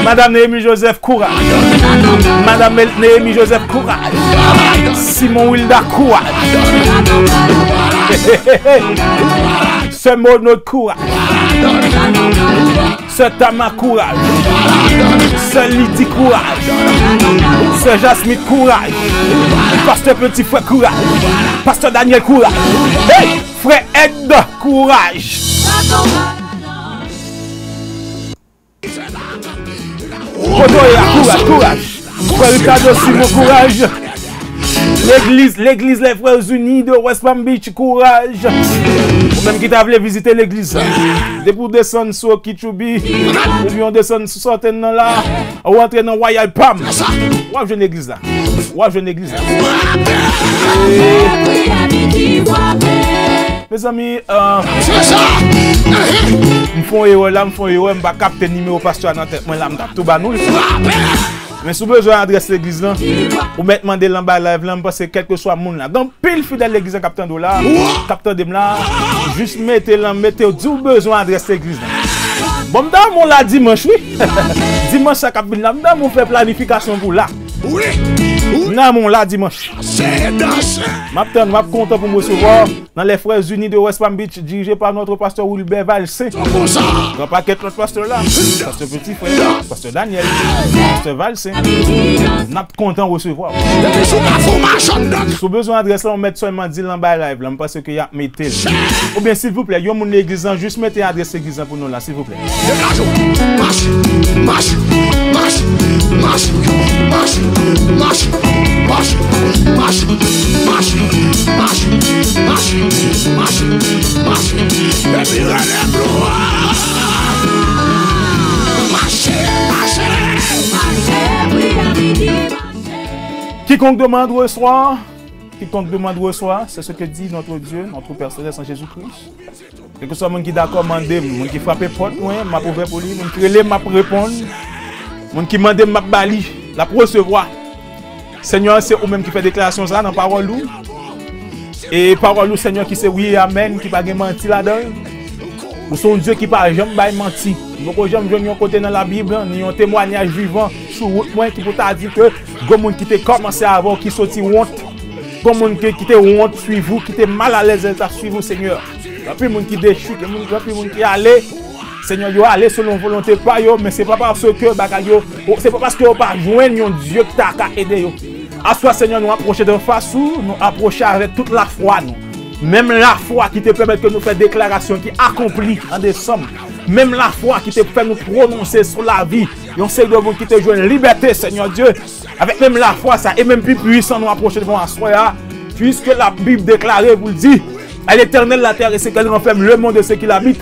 Madam Néhémie Joseph, kouraj. Madam Mel-, Néhémie Joseph, kouraj. Simon Wilda, kouraj. Sè Monod, kouraj. Sè Tama, kouraj. Sè Lidi, kouraj. Sè Jasmine, kouraj. Pastè Petit Frè, kouraj. Pastè Daniel, kouraj. Hey! Frè Ed, kouraj. Kote w ye a, kouraj, kouraj. Frè Ricardo Simon, kouraj. Legliz, Legliz Les Frères Unis de West Palm Beach, kouraj. Ou menm ki ta vle vizite legliz sa, depi w desann sou Okeechobee, oubyen w desann sou Santèn nan la, ou antre nan Royal Palm, w ap jwenn legliz la. W ap jwenn legliz la. Mezanmi, euh, m fè yon erè la, m fè yon erè, m pa kapte nimewo pastè a nan tèt mwen la, m t ap tou ba nou l. Men si w bezwen adrès legliz lan, ou mèt mande l anba live lan, m panse kèlkeswa moun la. Gen anpil fidèl legliz lan k ap tande w la, k ap tande m la, jis mete l, mete w, di w bezwen adrès legliz lan. Bon, m ta renmen w la dimanch, wi. Dimanch sa k ap vin la, m ta renmen w fè planifikasyon pou w la. Wi, wi. Nan mon la dimanch. Se danse. M ap tann, m ap kontan pou m resevwa w nan les Frères Unis de West Palm Beach, dirije pa notre pasteur Wilbert Valcin. Konsa. Gran pakèt lòt pastè la. Pastè Petit Frère, pastè Daniel, pastè Valcin. N ap kontan resevwa w. Epi sou ka fè w machann dòk. Si w bezwen adrès la, w mèt sèlman di l anba live la. M panse ke y ap mete l. Oubyen, silvouplè, yon moun legliz lan, jis mete adrès legliz lan pou nou la, silvouplè. Degaje w. Mache, mache, mache, mache. Epi rele glwa. Mache, mache. Quiconque demande reçoit. Quiconque demande reçoit, c'est ce que dit notre Dieu, notre Père Céleste en Jésus-Christ. Kèlkeswa moun ki dakò mande m, moun ki frape pòt mwen, m ap ouvè pou li, moun ki rele m, m ap reponn, moun ki mande m, m ap ba li, l ap resevwa. Senyè, se ou menm ki fè deklarasyon sa a nan pawòl ou. E pawòl ou, Senyè, ki se wi e amèn, ki pa gen manti ladan l. Ou se yon Dye ki pa janm bay manti. M poko janm jwenn yon kote nan Labib, ni yon temwayaj vivan sou wout mwen ki pou ta di ke gen moun ki te kòmanse avè w ki soti wont. Gen moun ki, ki te wont swiv ou, ki te malalèz lè l t ap swiv ou, Senyè. Gen anpil moun ki dechi, gen moun, gen anpil moun ki ale. Senyè, yo ale selon volonte pa yo, men se pa paske bagay yo, se pa paske yo pa jwenn yon Dye ki ta ka ede yo. Aswè, Senyè, nou apwoche devan fas ou, nou apwoche avèk tout lafwa nou. Menm lafwa ki te pèmèt ke nou fè deklarasyon ki akonpli an desanm. Menm lafwa ki te fè nou pwononse sou lavi yon seri de moun ki te jwenn libète, Senyè Dye. Avèk menm lafwa sa, e menm pi pwisan nou apwoche devan aswè a, puiske Labib deklare pou l di, À l'Éternel la terre et ce qu'elle renferme, le monde et ce qu'il habite,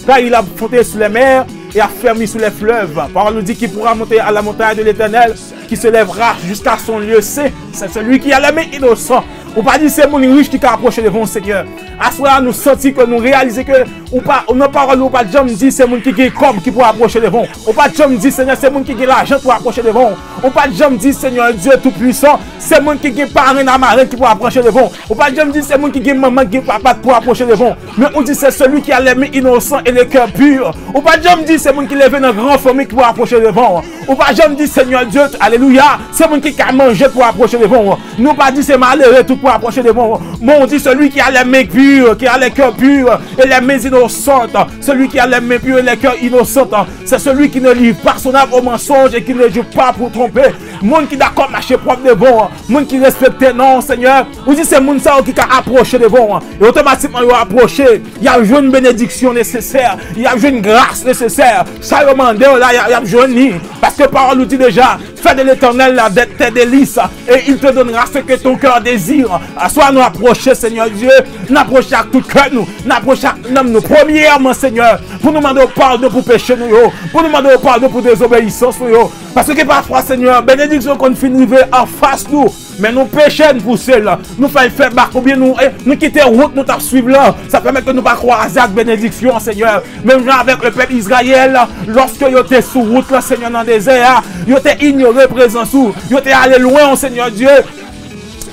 car il a fondé sur les mers et affermi sur les fleuves. Pawòl nou di, qui pourra monter à la montagne de l'Éternel, qui se lèvera jusqu'à son lieu saint. C'est celui qui a les mains innocentes. Ou pa di se moun rich ki ka apwoche devan w, Senyè. Aswè a, nou santi ke nou reyalize ke ou pa, nan pawòl ou, ou pa t janm di se moun ki gen kòb ki pou apwoche devan w. Ou pa t janm di, Senyè, se moun ki gen lajan pou apwoche devan w. Ou pa t janm di, Senyè Dye Toupisan, se moun ki gen parenn a marenn ki pou apwoche devan w. Ou pa t janm di se moun ki gen manman, ki gen papa ki pou apwoche devan w. Men ou di, c'est celui qui a les mains innocentes et le cœur pur. Ou pa t janm di se moun ki leve nan gran fanmi ki pou apwoche devan w. Ou pa janm di, Senyè Dye, alelouya, se moun ki ka manje pou apwoche devan w. Nou pa di se malere tout pou apwoche devan w. Men ou di, celui qui a les mains pures, qui a les cœurs purs et les mains innocentes. Celui qui a les mains pures et les cœurs innocents, c'est celui qui ne livre pas son âme au mensonge et qui ne joue pas pour tromper. Moun ki dakò mache pwòp devan w, moun ki respekte non w, Senyè. Ou di se moun sa yo ki ka apwoche devan w. E otomatikman yo apwoche, y ap jwenn benediksyon nesesè, y ap jwenn gras nesesè. Sa yo mande w la, y ap, y ap jwenn li. Paske pawòl ou di deja, fais de l'Éternel la dette, tes délices, et il te donnera ce que ton cœur désire. Aswè a nou apwoche, Senyè Dye, n apwoche ak tout kè nou, n apwoche ak nanm nou. Premyèman, Senyè, pou nou mande w padon pou peche nou yo, pou nou mande w padon pou dezobeyisans nou yo. Paske pafwa, Senyè, benediksyon konn fin rive anfas nou, men nou peche, n pouse l, nou fè l fè bak, oubyen nou, eh, nou kite wout nou t ap swiv la. Sa pèmèt ke nou pa kwaze ak benediksyon an, Senyè. Menm jan avèk le pèp Izrayèl, lòske yo te sou wout la, Senyè, nan dezè a, yo te inyore prezans ou, yo te ale lwen w, Senyè Dye,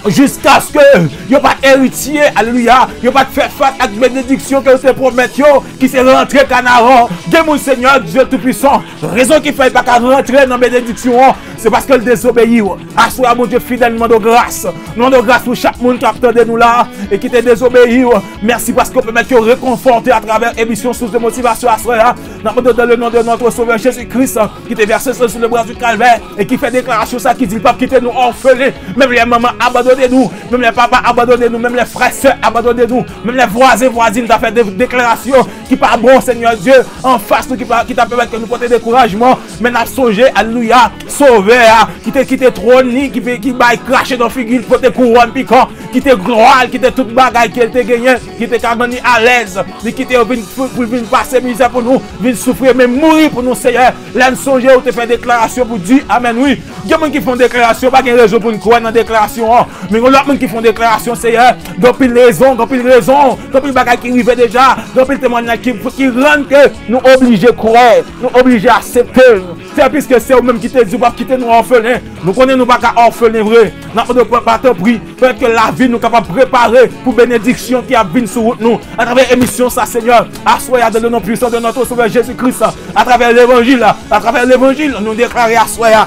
jiskaske yo pa t eritye, alelouya, yo pa t fè fas ak benediksyon ke w te pwomèt yo, ki se rantre Kanaran. Gen moun, Senyè Dye Toupisan, rezon ki fè yo pa ka rantre nan benediksyon an, se paske l dezobeyi w. Aswè a, Bondye fidèl, nou mande w gras. Nou mande w gras pou chak moun k ap tande nou la e ki te dezobeyi w. Mèsi paske w pèmèt yo rekonfòte atravè emisyon Source de Motivation aswè a. N ap mande w dans le nom de notre Sauveur Jésus-Christ, ki te vèse san sou le bwa du Kalvè e ki fè deklarasyon sa ki di l p ap kite nou òfelen. Menm lè manman abandone nou, menm lè papa abandone nou, menm lè frè sè abandone nou, menm lè vwazen vwazin ta fè de, deklarasyon ki pa bon, Senyè Dye, anfas nou, ki pa, ki ta pèmèt ke nou pote dekourajman, men n ap sonje, alelouya, Sovè a, ki te kite twòn li, ki, ki bay krache nan figi l, pote kouwòn pikan, kite glwa l, kite tout bagay ke l te genyen, ki te ka rann li alèz, li kite yo vin pou, pou vin pase mizè pou nou, vin soufri, men mouri pou nou, Senyè. Lè n sonje ou te fè deklarasyon pou di amèn, wi. Gen moun ki fè yon deklarasyon, pa gen rezon pou n kwè nan deklarasyon an. Men gen lòt moun ki fè yon deklarasyon, Senyè, gen anpil rezon, gen anpil rezon, gen anpil bagay ki rive deja, gen anpil temwayaj ki, ki rann ke nou oblije kwè, nou oblije aksepte l. Senyè, piske se ou menm ki te di ou p ap kite nou òfelen, nou konnen nou pa ka òfelen vre. N ap mande w, Papa, tanpri, pèmèt ke lavi nou kapab prepare pou benediksyon ki ap vin sou wout nou. Atravè emisyon sa, Senyè, aswè a, dans le nom puissant de notre Sauveur Jésus-Christ, atravè levanjil, atravè levanjil, nou deklare aswè a,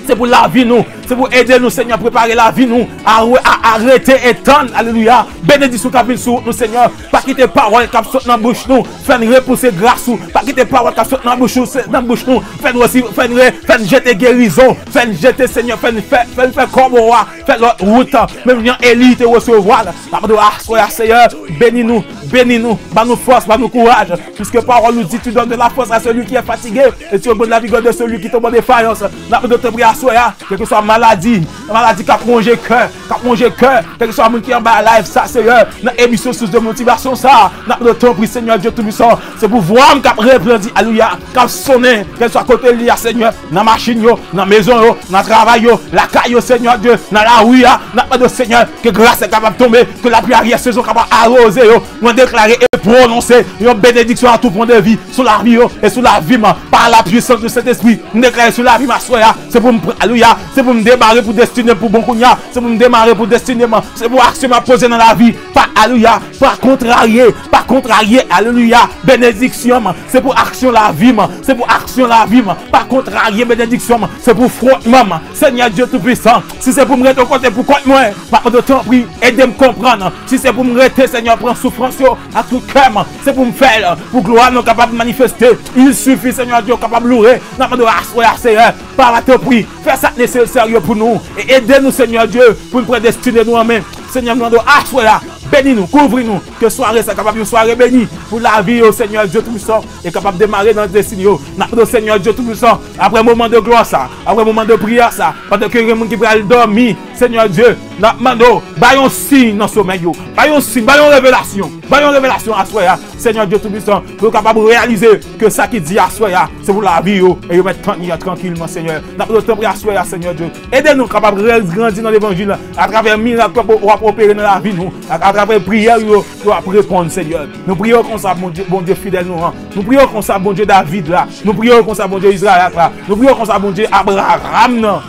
se pou lavi nou, Se pou ede nou, Senyè, prepare lavi nou. A, a, a rete e tann, alelouya, benediksyon k ap vin sou wout nou, Senyè. Pa kite pawòl k ap sot nan bouch nou fè n repouse gras ou. Pa kite pawòl k ap sot nan bouch ou, se, nan bouch nou fè n resi-, fè n re-, fè n jete gerizon. Fè n jete, Senyè, fè n fè, fè n fè kòbo a fè lòt wout. Menm jan Eli te resevwa l. N ap mande w aswè a, Senyè, beni nou, beni nou, ba nou fòs, ba nou kouraj. Piske pawòl ou di, tu donnes de la force à celui qui est fatigué, et tu augmentes la vigueur de celui qui tombe en défaillance. N ap mande w tanpri aswè a, kèlkeswa maladi, maladi k ap wonje kè, k ap wonje kè, kèlkeswa moun ki anba live sa, Senyè, nan emisyon Source de Motivation sa, n ap mande w tanpri, Senyè Dye Toupisan, se pou vwa m k ap replandi, alelouya, k ap sonnen, kèlkeswa kote l ye a, Senyè, nan machin yo, nan mezon yo, nan travay yo, lakay yo, Senyè Dye, nan lari a, n ap mande w, Senyè, ke gras la kapab tonbe, ke lapli aryè sezon kapab awoze yo. Mwen deklare e pwononse yon benediksyon a tou pwen de vi sou lavi yo e sou lavi m, pa la pwisans de Sentespri. M deklare sou lavi m aswè a, se pou m pran, alelouya, se pou m demare pou destine m pou bon kounye a, se pou m demare pou destine m, se pou aksyon m ap poze nan lavi, pa, alelouya, pa kontrarye, pa kontrarye, alelouya, benediksyon m, se pou aksyon lavi m, se pou aksyon lavi m, pa kontrarye benediksyon m, se pou fwontman m, Senyè Dye Toupisan, si se pou m rete yon kote pou kont mwen, m ap mande w tanpri, ede m konprann. Si se pou m rete, Senyè, pran soufrans yo ak tout kè m, se pou m fè l, pou glwa nou kapab manifeste. Il sifi, Senyè Dye, w kapab loure. N ap mande w aswè a, Senyè, papa, tanpri, fè sa k nesesè yo pou nou e ede nou, Senyè Dye, pou n pran destine nou an men. Senyè, m mande w aswè a, beni nou, kouvri nou, ke sware sa kapab yon sware beni pou lavi yo, Senyè Dye Toupisan, e kapab demare nan destine yo. N ap mande w, Senyè Dye Toupisan, apre moman de glwa sa, apre moman de priyè sa, pandan ke gen moun ki pral dòmi, Senyè Dye, n ap mande w, bay yon siy nan somèy yo, bay yon siy, bay yon revelasyon, bay yon revelasyon aswè a, Senyè Dye Toupisan, pou yo kapab reyalize ke sa ki di aswè a, se pou lavi yo, e yo mèt tann li an trankilman, Senyè. N ap mande w tanpri aswè a, Senyè Dye, ede nou kapab rès grandi nan levanjil, atravè mirak w ap, w ap opere nan lavi nou, ak atravè priyè yo, yo ap reponn, Senyè. Nou priye w konsa, Bondye, Bondye fidèl nou an. Nou priye w konsa, Bondye David la. Nou priye w konsa, Bondye Izrayèl la. Nou priye w konsa, Bondye Abraram nan.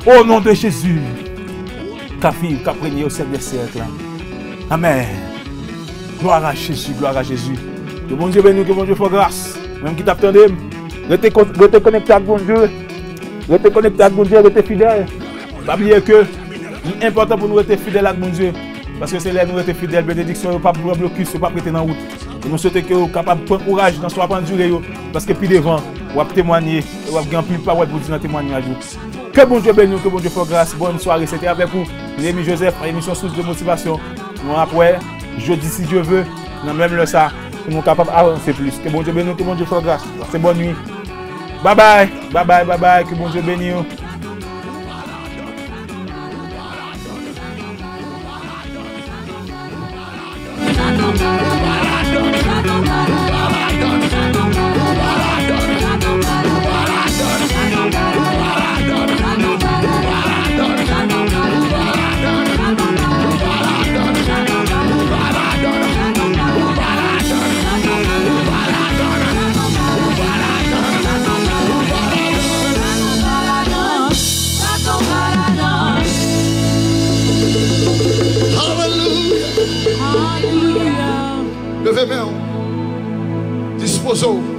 O non de Jezi, k ap viv, k ap renye o syèk dè syèk la. Amèn. Glwa a Jezi, glwa a Jezi. Ke Bondye beni w, ke Bondye fè w gras. Menm ki t ap tande m, rete kon-, rete konekte ak Bondye. Rete konekte ak Bondye, rete fidèl. Pa bliye ke li enpòtan pou nou rete fidèl ak Bondye. Paske se lè nou rete fidèl, benediksyon yo p ap pran blokis, yo p ap rete nan wout. E nou swete ke w kapab pran kouraj nan sa w ap andire yo, paske pi devan, w ap temwanye, e w ap gen anpil pawòl pou di nan temwanyaj ou. Ke Bondye beni w, ke Bondye fè w gras, bòn sware, se te avèk ou, Néhémie Joseph, nan emisyon Source de Motivation. Nou ap wè, jodi, si Dye vle, nan menm lè sa, pou nou kapab avanse plis. Ke Bondye beni w, ke Bondye fè w gras. Pase bòn nuit. Babay, babay, babay, ke Bondye beni w. Alelouya. Leve men w. Dispoze w.